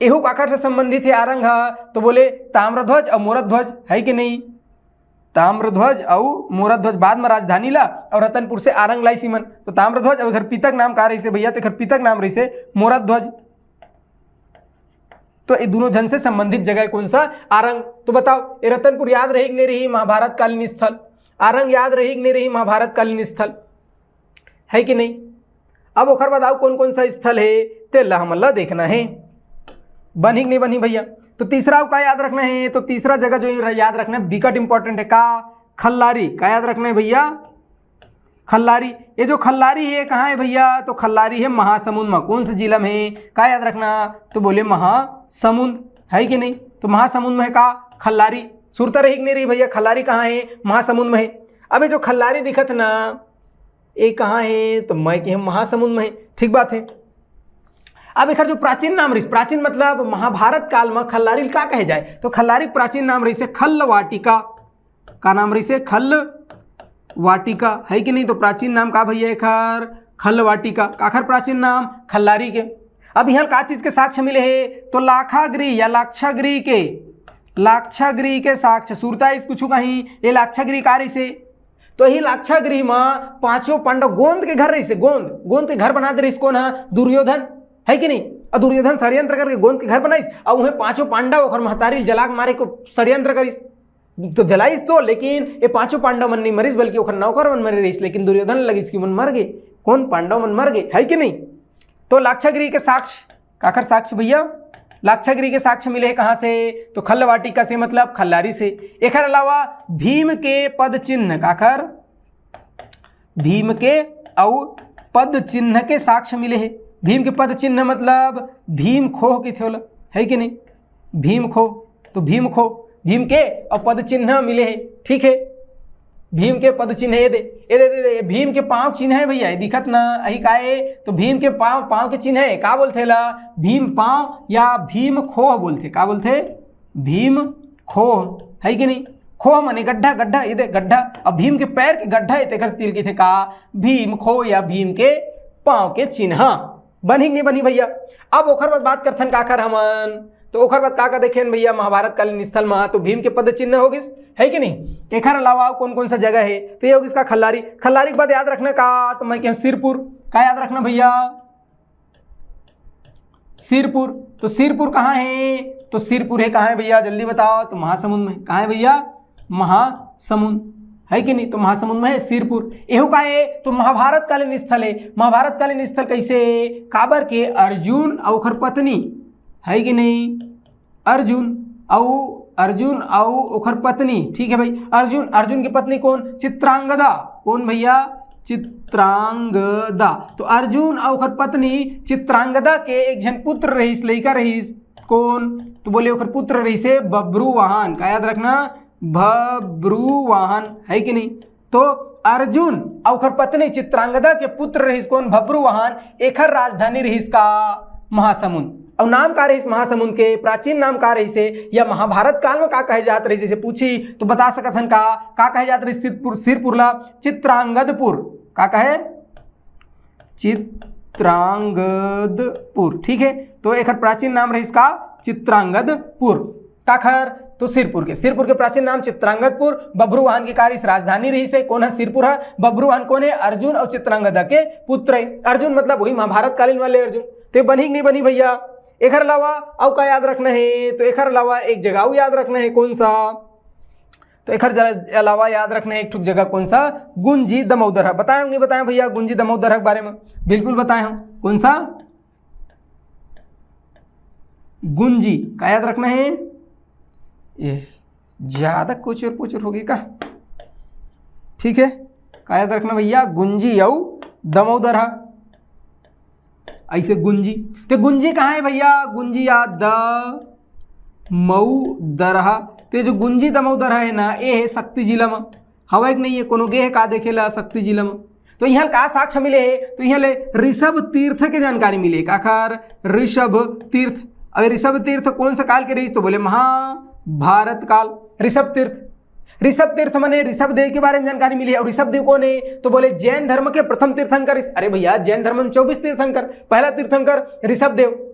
एहू काखर से संबंधित है आरंग ह? तो बोले ताम्रध्वज और मोरध्वज, है कि नहीं? ताम्रध्वज और मोरध्वज बाद में राजधानी ला और रतनपुर से आरंग लाइस इमन। तो ताम्रध्वज और एकर पिता के नाम का रहिसे भैया? तो एकर पिता के नाम रहिसे मोरध्वज। तो ये दोनों झन से संबंधित जगह कौन सा? आरंग। तो बताओ, ये रतनपुर याद रही कि नहीं रही महाभारत कालीन स्थल? आरंग याद रही कि नहीं रही महाभारत कालीन स्थल? है कि नहीं? अब ओकर बाद अउ कौन कौन सा स्थल है, तेला हमन ला देखना है। बनही कि नहीं बनही भैया? तो तीसरा अउ का याद रखना है? तो तीसरा जगह जो याद रखना है, बिकट इंपॉर्टेंट है। का? खल्लारी। का याद रखना है भैया? खल्लारी। ये जो खल्लारी है, कहाँ है भैया? तो खल्लारी है महासमुंद में। कौन से जिला में है? का याद रखना? तो बोले महासमुंद, है कि नहीं? तो महासमुंद में है का? खल्लारी। सुरता रही कि नहीं रही भैया? खल्लारी कहाँ है? महासमुंद में है। अब ये जो खल्लारी दिखत ना, ये कहाँ है? तो मैं कहे महासमुंद में है। ठीक बात है। अब एकर जो प्राचीन नाम रहिस, प्राचीन मतलब महाभारत काल में खल्लारी का कहे जाए, तो खल्लारी के प्राचीन नाम रहिसे खल्ल वाटिका। का नाम रहिसे? खल्ल वाटिका, है कि नहीं? तो प्राचीन नाम का भैया एकर? खल्ल वाटिका। काखर प्राचीन नाम? खल्लारी के। अब यहाँ का चीज के साक्ष्य मिले है? तो लाखागृह या लाक्षागृह के, लाक्षागृह के साक्ष्य। सुरता इस कुछ कहीं, ये लाक्षागृह का रहिसे? तो यही लाक्षागृह में पांचों पांडव, गोंद के घर रहिसे, गोंद, गोंद के घर बना दे रहिस कौन है? दुर्योधन, है कि नहीं? और दुर्योधन षड्यंत्र करके गोंद के घर बनाइस, और वह पांचों पांडव ओकर महतारी ल जला के मारे को षड्यंत्र करिस। तो जलाइस तो, लेकिन ये पांचों पांडव मन नहीं मरिस, बल्कि ओकर नौकर मन मरे रहिस, लेकिन दुर्योधन लगिस कि मन मर गए। कौन? पांडव मन मर गए, है कि नहीं? तो लाक्षागृह के साक्ष्य, काखर साक्ष्य भैया? लाक्षागृह के साक्ष्य मिले हैं कहाँ से? तो खल्ल वाटिका से, मतलब खल्लारी से। एकर अलावा भीम के पद चिन्ह, काखर? भीम के अउ पद चिन्ह के साक्ष्य मिले हैं। भीम के पद चिन्ह मतलब भीम खोह कहिथे ओला, है कि नहीं? भीम खोह, तो भीम खोह, भीम के अउ पद चिन्ह मिले हैं, ठीक है। भीम के पद चिन्ह ये दे, ये दे, दे, दे, भीम के पांव चिन्ह है भैया, ये दिखत ना, अही का है? तो भीम के पांव, पांव के चिन्ह है, का बोलथे ला? भीम पांव या भीम खोह बोलथे। का बोलथे? भीम खोह, है कि नहीं? खोह माने गड्ढा, गड्ढा, ये दे गड्ढा। अब भीम के पैर के गड्ढा है, तेकर से तिल कहिथे का? भीम खोह या भीम के पांव के चिन्ह। बनही कि नहीं बनही भैया? अब ओखर बाद बात करथन काखर हमन, तो ओखर बाद का का देखेन भैया? महाभारत कालीन स्थल में तो भीम के पद चिन्ह हो गिस, है कि नहीं? एखर अलावा कौन कौन सा जगह है? तो ये हो गिस का? खल्लारी। खल्लारी के बाद याद रखना का? तो मैं कहें सिरपुर। का याद रखना भैया? सिरपुर। तो सिरपुर कहाँ है? तो सिरपुर है कहाँ है भैया, जल्दी बताओ। तो महासमुंद में। कहाँ है भैया? महासमुंद, है कि नहीं? तो महासमुंद में है सिरपुर। एहू का है? तो महाभारत कालीन स्थल है। महाभारत कालीन स्थल कैसे? काबर के अर्जुन अउ ओखर पत्नी, है कि नहीं? अर्जुन अउ, अर्जुन अउ ओखर पत्नी, ठीक है भाई। अर्जुन, अर्जुन की पत्नी कौन? चित्रांगदा। कौन भैया? चित्रांगदा। तो अर्जुन अउ ओखर पत्नी चित्रांगदा के एक झन पुत्र रहिस, लइका रहिस। कौन? तो बोले ओखर पुत्र रहिसे बब्रुवाहन। का याद रखना? बब्रुवाहन, है कि नहीं? तो अर्जुन अउ ओखर पत्नी चित्रांगदा के पुत्र रहिस कौन? बब्रुवाहन। एखर राजधानी रहिस का? महासमुंद। अउ नाम का रहिस महासमुंद के? प्राचीन नाम का रहिसे? या महाभारत काल में का कहे जात रहिसे, पूछी तो बता सकत हन का? का कहे जात रहिस सिरपुर, सिरपुर ला? चित्रांगदपुर। का कहे? चित्रांगदपुर, ठीक है। तो एखर प्राचीन नाम रहिस का? चित्रांगदपुर। काखर? तो सिरपुर के। सिरपुर के प्राचीन नाम चित्रांगदपुर। बब्रुवाहन के का रहिस? राजधानी रहिसे। कौन है सिरपुर है? बब्रुवाहन कौन है? अर्जुन अउ चित्रांगदा के पुत्र है। अर्जुन मतलब वही महाभारत कालीन वाले अर्जुन। तो बनही कि नहीं बनही भैया? एखर अलावा अउ का याद रखना है? तो एखर अलावा एक जगह अउ याद रखना है। कौन सा? तो एखर जरा अलावा याद रखना है एक ठुक जगह। कौन सा? गुंजी दमोदर है। बताए हूँ, नहीं बताए भैया गुंजी दमोदर के बारे में? बिल्कुल बताए हूँ। कौन सा? गुंजी। का याद रखना है? ये ज्यादा कुचुर पुचुर होगी का? ठीक है, का याद रखना भैया? गुंजी अउ दमोदर है। ऐसे गुंजी, तो गुंजी कहाँ है भैया? गुंजी या दमऊ दरहा। तो ये जो गुंजी दमऊ दरहा है ना, ये है सक्ती जिला में। हवा एक नहीं है, कोनो गे है का देखे ला सक्ती जिला में। तो यहाँ का साक्ष्य मिले है? तो यहाँ ले ऋषभ तीर्थ के जानकारी मिले। काखर? ऋषभ तीर्थ। अब ऋषभ तीर्थ कौन सा काल के रहिस? तो बोले महाभारत काल। ऋषभ तीर्थ, ऋषभ तीर्थ मने ऋषभ देव के बारे में जानकारी मिली है। और ऋषभ देव कौन है? तो बोले जैन धर्म के प्रथम तीर्थंकर। अरे भैया, जैन धर्म में चौबीस तीर्थंकर, पहला तीर्थंकर ऋषभ देव।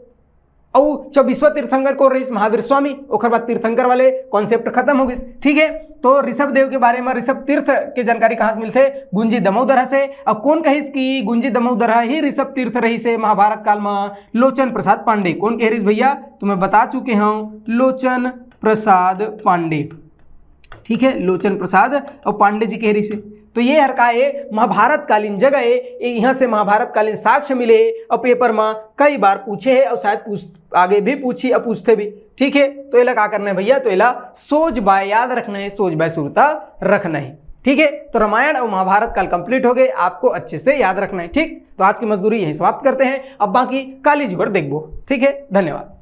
और चौबीसवाँ तीर्थंकर को रहिस महावीर स्वामी। ओकर बाद तीर्थंकर वाले कॉन्सेप्ट खत्म हो गइस। ठीक है, तो ऋषभ देव के बारे में, ऋषभ तीर्थ के जानकारी कहाँ से मिलथे? गुंजी दमऊ दरहा से। अब कौन कहिस कि गुंजी दमऊ दरहा ही ऋषभ तीर्थ रहिस हे महाभारत काल में? लोचन प्रसाद पांडे। कौन कह रहिस भैया? तो मैं बता चुके हूँ, लोचन प्रसाद पांडे। ठीक है, लोचन प्रसाद और पांडे जी कह रहिस हे। तो ये हर का है, महाभारत कालीन जगह है, ये यहाँ से महाभारत कालीन साक्ष्य मिले और पेपर में कई बार पूछे है और शायद पूछ, आगे भी पूछी और पूछते भी। ठीक है, तो एला का करना है भैया? तो एला सोच बाय याद रखना है, सोच बाय सुरता रखना है। ठीक है, तो रामायण और महाभारत काल कंप्लीट हो गए, आपको अच्छे से याद रखना है। ठीक, तो आज की मजदूरी यहीं समाप्त करते हैं। अब बाकी काली जुगड़ देखबो। ठीक है, धन्यवाद।